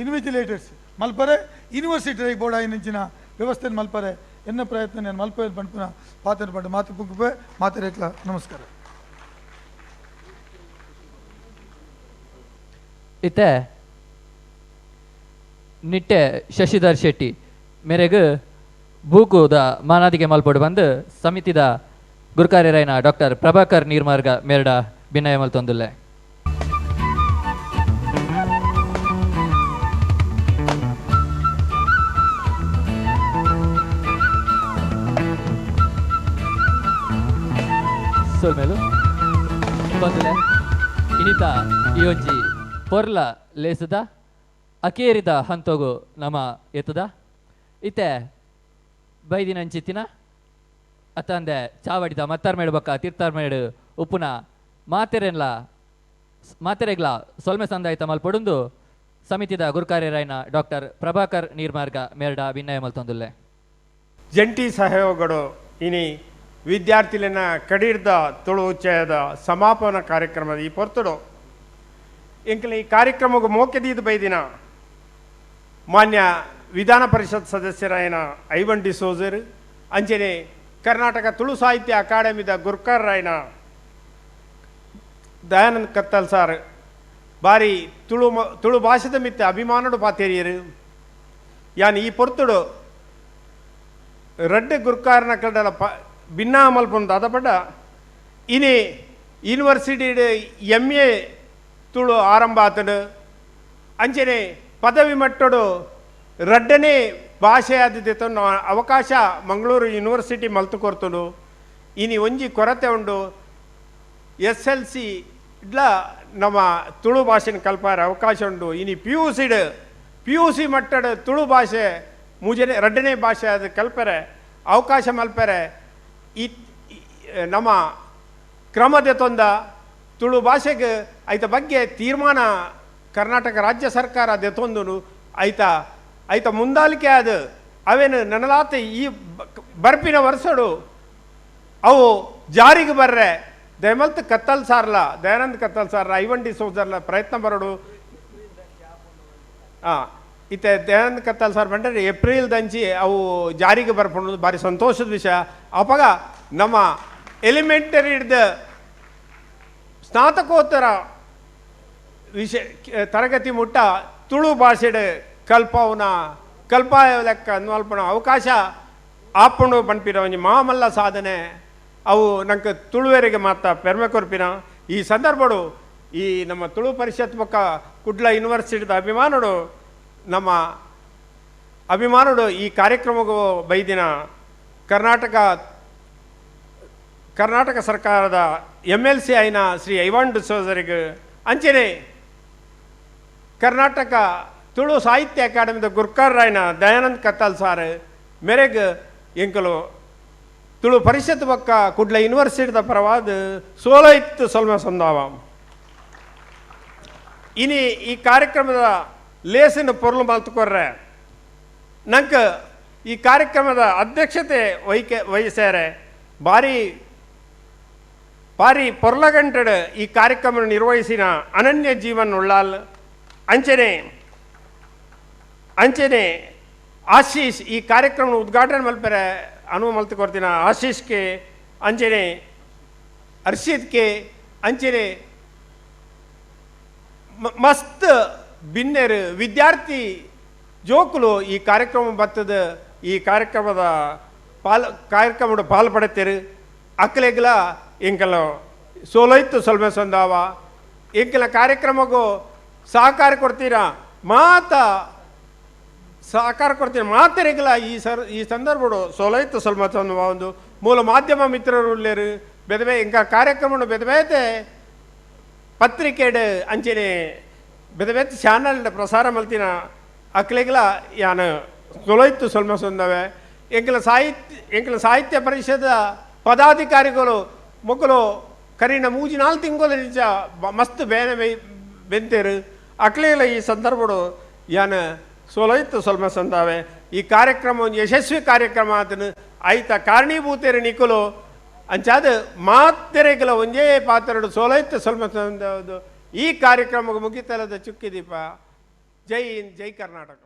Speaker 3: ಇನ್ವಿಜಿಲೇಟರ್ಸ್ ಮಲ್ಪರೆ ಯೂನಿವರ್ಸಿಟಿ ಬೋರ್ಡ್ ಆಯಿನಂಚಿನ ವ್ಯವಸ್ಥೆ ಮಲ್ಪರೆ ಎನ್ನ ಪ್ರಯತ್ನ ನಾನು ಮಲ್ಪೆ ಪಂಡ್ಪುನ ಪಾತ್ರ ಪಂಡು ಮಾತು ಪುಂಕುಪೆ ಮಾತು ರೇಟ್ಲ ನಮಸ್ಕಾರ.
Speaker 2: ಇತ್ತೆ ನಿಟ್ಟೆ ಶಶಿಧರ್ ಶೆಟ್ಟಿ ಮೇರೆಗ್ ಬೂಕುದ ಮಾನಾದಿಗೆ ಮಲ್ಪೊಡು ಬಂದು ಸಮಿತಿದ ಗುರುಕಾರ್ಯರಾಯನ ಡಾಕ್ಟರ್ ಪ್ರಭಾಕರ್ ನೀರ್ಮಾರ್ಗ ಮೇರಡ ಬಿನ್ನಯ ಮಲ್ತೊಂದುಲ್ಲೆ. ಸೊಲ್ಮೇಲು ಬಂದುಲೆ ಇನಿತ ಈ ಒಂಜಿ ಪೊರ್ಲ ಲೇಸದ ಅಕೇರಿದ ಹಂತೋಗು ನಮ ಎತ್ತದ ಇತ್ತೆ ಬೈದಿನಂಚಿತ್ತಿನ ಅತ್ತಂದೆ ಚಾವಡಿದ ಮತ್ತಾರ್ಮೇಡು ಬೊಕ್ಕ ತೀರ್ಥಾರ್ಮೇಡು ಉಪ್ಪುನ ಮಾತೆರೆನ್ಲ ಮಾತೆರೆಗ್ಲ ಸೊಲ್ಮೆ ಸಂದಾಯ್ತ ಮಲ್ಪೊಡುಂದು ಸಮಿತಿದ ಗುರುಕಾರ್ಯರಾಯನ ಡಾಕ್ಟರ್ ಪ್ರಭಾಕರ್ ನೀರ್ಮಾರ್ಗ ಮೇರ್ಡ ವಿನಯ ಮಲ್ತೊಂದುಲ್ಲೆ.
Speaker 4: ಜಂಟಿ ಸಹಯೋಗಡು ಇನಿ ವಿದ್ಯಾರ್ಥಿಲೆನ ಕಡೀರ್ದ ತುಳು ಉಚ್ಚಯದ ಸಮಾಪನ ಕಾರ್ಯಕ್ರಮದ ಈ ಪೊರ್ತುಡು ಎಂಕಲ ಈ ಕಾರ್ಯಕ್ರಮಕ್ಕೆ ಮೋಕೆದೀದು ಬೈದಿನ ಮಾನ್ಯ ವಿಧಾನ ಪರಿಷತ್ ಸದಸ್ಯರಾಯನ ಐವನ್ ಡಿಸೋಜರ್, ಅಂಚನೆ ಕರ್ನಾಟಕ ತುಳು ಸಾಹಿತ್ಯ ಅಕಾಡೆಮಿದ ಗುರ್ಕರ್ರಾಯನ ದಯಾನಂದ್ ಕತ್ತಲ್ ಸಾರ್ ಬಾರಿ ತುಳು ತುಳು ಭಾಷೆದ ಮಿತ್ತ ಅಭಿಮಾನಡು ಪಾತೇರಿಯರು. ಯಾನ್ ಈ ಪೊರ್ತುಡು ರಡ್ಡು ಗುರ್ಕಾರನ ಕಡಲ ಪ ಭಿನ್ನ ಮಲ್ಪೊಂದು ಅದಪಡ ಇನಿ ಯೂನಿವರ್ಸಿಟಿ MA Tulu ಆರಂಭ ಆತಡು, ಅಂಚನೆ ಪದವಿ ಮಟ್ಟಡು ರಡ್ಡನೇ ಭಾಷೆ ಆದಿತ್ತು ಅವಕಾಶ ಮಂಗಳೂರು ಯೂನಿವರ್ಸಿಟಿ ಮಲ್ತು ಕೊರ್ತುಂಡು. ಇನಿ ಒಂಜಿ ಕೊರತೆ ಉಂಡು, SLC ಇಡ್ಲ ನಮ್ಮ ತುಳು ಭಾಷೆನ ಕಲ್ಪಾರ ಅವಕಾಶ ಉಂಡು. ಇನಿ PUC ಮಟ್ಟಡ ತುಳು ಭಾಷೆ ಮೂಜನೇ ರಡ್ಡನೇ ಭಾಷೆ ಅದು ಕಲ್ಪರೆ ಅವಕಾಶ ಮಲ್ಪರೆ ಈ ನಮ್ಮ ಕ್ರಮದ ತೊಂದ ತುಳು ಭಾಷೆಗೆ ಐತ ಬಗ್ಗೆ ತೀರ್ಮಾನ ಕರ್ನಾಟಕ ರಾಜ್ಯ ಸರ್ಕಾರ ದೆತೊಂದುನು ಐತ ಐತ ಮುಂದಾಲಿಕೆ ಅದು ಅವೇನು ನನಲಾತ ಈ ಬರ್ಪಿನ ವರ್ಷಡು ಅವು ಜಾರಿಗೆ ಬರ್ರೆ ದಯಮಲ್ತ್ ಕತ್ತಲ್ ಸಾರ್ಲ ದಯಾನಂದ್ ಕತ್ತಲ್ ಸಾರ್ಲ ಐವನ್ ಡಿ ಸೋಜರ್ಲ ಪ್ರಯತ್ನ ಬರೋಡು. ಇತ್ತೆ ದಯಾನಂದ್ ಕತ್ತಲ್ ಸಾರ್ ಬಂದರೆ ಏಪ್ರಿಲ್ ದಂಚಿ ಅವು ಜಾರಿಗೆ ಬರ್ಕೊಂಡು ಭಾರಿ ಸಂತೋಷದ ವಿಷಯ. ಅವಾಗ ನಮ್ಮ ಎಲಿಮೆಂಟರಿ ಹಿಡ್ದ ಸ್ನಾತಕೋತ್ತರ ವಿಷಯ ತರಗತಿ ಮುಟ್ಟ ತುಳು ಭಾಷೆಡ್ ಕಲ್ಪವನ ಕಲ್ಪಾಯ ಲೆಕ್ಕ ಅನ್ವಲ್ಪನ ಅವಕಾಶ ಆಪುಂಡು ಪನ್ಪಿನ ಒಂಜಿ ಮಾಮಲ್ಲ ಸಾಧನೆ ಅವು ನಂಗೆ ತುಳುವೆರಿಗೆ ಮಾತ್ರ ಪೆರ್ಮೆ ಕೊರ್ಪಿನ. ಈ ಸಂದರ್ಭಡು ಈ ನಮ್ಮ ತುಳು ಪರಿಷತ್ ಬೊಕ್ಕ ಕುಡ್ಲ ಯೂನಿವರ್ಸಿಟಿದ ಅಭಿಮಾನುಡು ನಮ್ಮ ಅಭಿಮಾನುಡು ಈ ಕಾರ್ಯಕ್ರಮಕ್ಕೂ ಬೈದಿನ ಕರ್ನಾಟಕ ಕರ್ನಾಟಕ ಸರ್ಕಾರದ MLC ಆಯ್ನ ಶ್ರೀ ಐವಾನ್ ಡಿಸೋಜರಿಗೆ, ಅಂಚನೆ ಕರ್ನಾಟಕ ತುಳು ಸಾಹಿತ್ಯ ಅಕಾಡೆಮಿದ ಗುರ್ಕಾರ್ರಾಯನ ದಯಾನಂದ್ ಕತ್ತಲ್ ಸಾರ್ ಮೇರೆಗ್ ಎಂಕಲು ತುಳು ಪರಿಷತ್ ಬೊಕ್ಕ ಕುಡ್ಲ ಯೂನಿವರ್ಸಿಟಿದ ಪರವಾದ ಸೋಲೈತ್ತು ಸೊಲ್ಮೆ ಸಂದಾವ. ಇನಿ ಈ ಕಾರ್ಯಕ್ರಮದ ಲೇಸಿನ ಪೊರ್ಲು ಮಲ್ತುಕೊರ್ರೆ ನಂಕ ಈ ಕಾರ್ಯಕ್ರಮದ ಅಧ್ಯಕ್ಷತೆ ವಹಿಸ್ಯಾರೆ ಭಾರಿ ಭಾರಿ ಪೊರ್ಲಗಂಟೆಡ್ ಈ ಕಾರ್ಯಕ್ರಮ ನಿರ್ವಹಿಸಿನ ಅನನ್ಯ ಜೀವನ್ ಉಳ್ಳಾಲ್, ಅಂಚನೆ ಅಂಚನೆ ಆಶೀಶ್ ಈ ಕಾರ್ಯಕ್ರಮ ಉದ್ಘಾಟನೆ ಮಲ್ಪೆರೆ ಅನುವು ಮಲ್ತು ಕೊರ್ತಿನ ಆಶೀಶ್ಗೆ, ಅಂಚನೆ ಅರ್ಷಿದ್ಗೆ, ಅಂಚನೆ ಮಸ್ತ್ ಬಿನ್ನೆರು ವಿದ್ಯಾರ್ಥಿ ಜೋಕುಲು ಈ ಕಾರ್ಯಕ್ರಮ ಬರ್ತದ ಈ ಕಾರ್ಯಕ್ರಮದ ಕಾರ್ಯಕ್ರಮದ ಪಾಲು ಪಡೆತೇರು. ಅಕ್ಕಲೆಗ್ಲ ಎಂಕಲ ಸೋಲೈತು ಸೊಲ್ಮೆ ಸಂದಾವ ಎಂಕಲ ಕಾರ್ಯಕ್ರಮಕ್ಕೂ ಸಹಕಾರ ಕೊಡ್ತೀರಾ ಮಾತ ಸಹಕಾರ ಕೊಡ್ತೀರ ಮಾತೆರೆಗ್ಲ ಈ ಸಂದರ್ಭಡು ಸೋಲೈತು ಸೊಲ್ಮೆ ಸಂದವ ಒಂದು ಮೂಲ ಮಾಧ್ಯಮ ಮಿತ್ರರು ಉಳ್ಳೇರು ಬೆದವೆ ಎಂಕ ಕಾರ್ಯಕ್ರಮ ಬೆದಬೇತೆ ಪತ್ರಿಕೆಡ್ ಅಂಚನೆ ಬೆದಬೇತೆ ಚಾನಲ್ ಪ್ರಸಾರ ಮಲ್ತಿನ ಅಕ್ಲೆಗ್ಲ ಯಾನ್ ಸೊಲೈತು ಸೊಲ್ಮೆ ಸಂದವೆ. ಎಂಕಲ ಸಾಹಿತ್ಯ ಪರಿಷದ ಪದಾಧಿಕಾರಿಗಳು ಮೊಕ್ಕಲು ಕರೀನ ಮೂಜಿ ನಾಲ್ಕು ತಿಂಗಳು ನಿಜ ಮಸ್ತ್ ಬೇನೆ ಬೆಂತೇರು ಅಕ್ಲೆಗ್ಲ ಈ ಸಂದರ್ಭಡು ಯಾನ್ ಸೋಲೈತು ಸೊಲ್ಮೆ ಸಂದಾವೆ. ಈ ಕಾರ್ಯಕ್ರಮ ಒಂದು ಯಶಸ್ವಿ ಕಾರ್ಯಕ್ರಮ ಆತನು ಐತ ಕಾರಣೀಭೂತೇರು ನಿಕುಲು ಅಂಚಾದ ಮಾತೆರೆಗಲ ಒಂಜೇ ಪಾತ್ರಡು ಸೋಲೈತು ಸೊಲ್ಮೆ ಸಂದಾವದು. ಈ ಕಾರ್ಯಕ್ರಮಕ್ಕೆ ಮುಗಿತಲದ ಚುಕ್ಕಿದೀಪ. ಜೈ ಹಿಂದ್, ಜೈ ಕರ್ನಾಟಕ.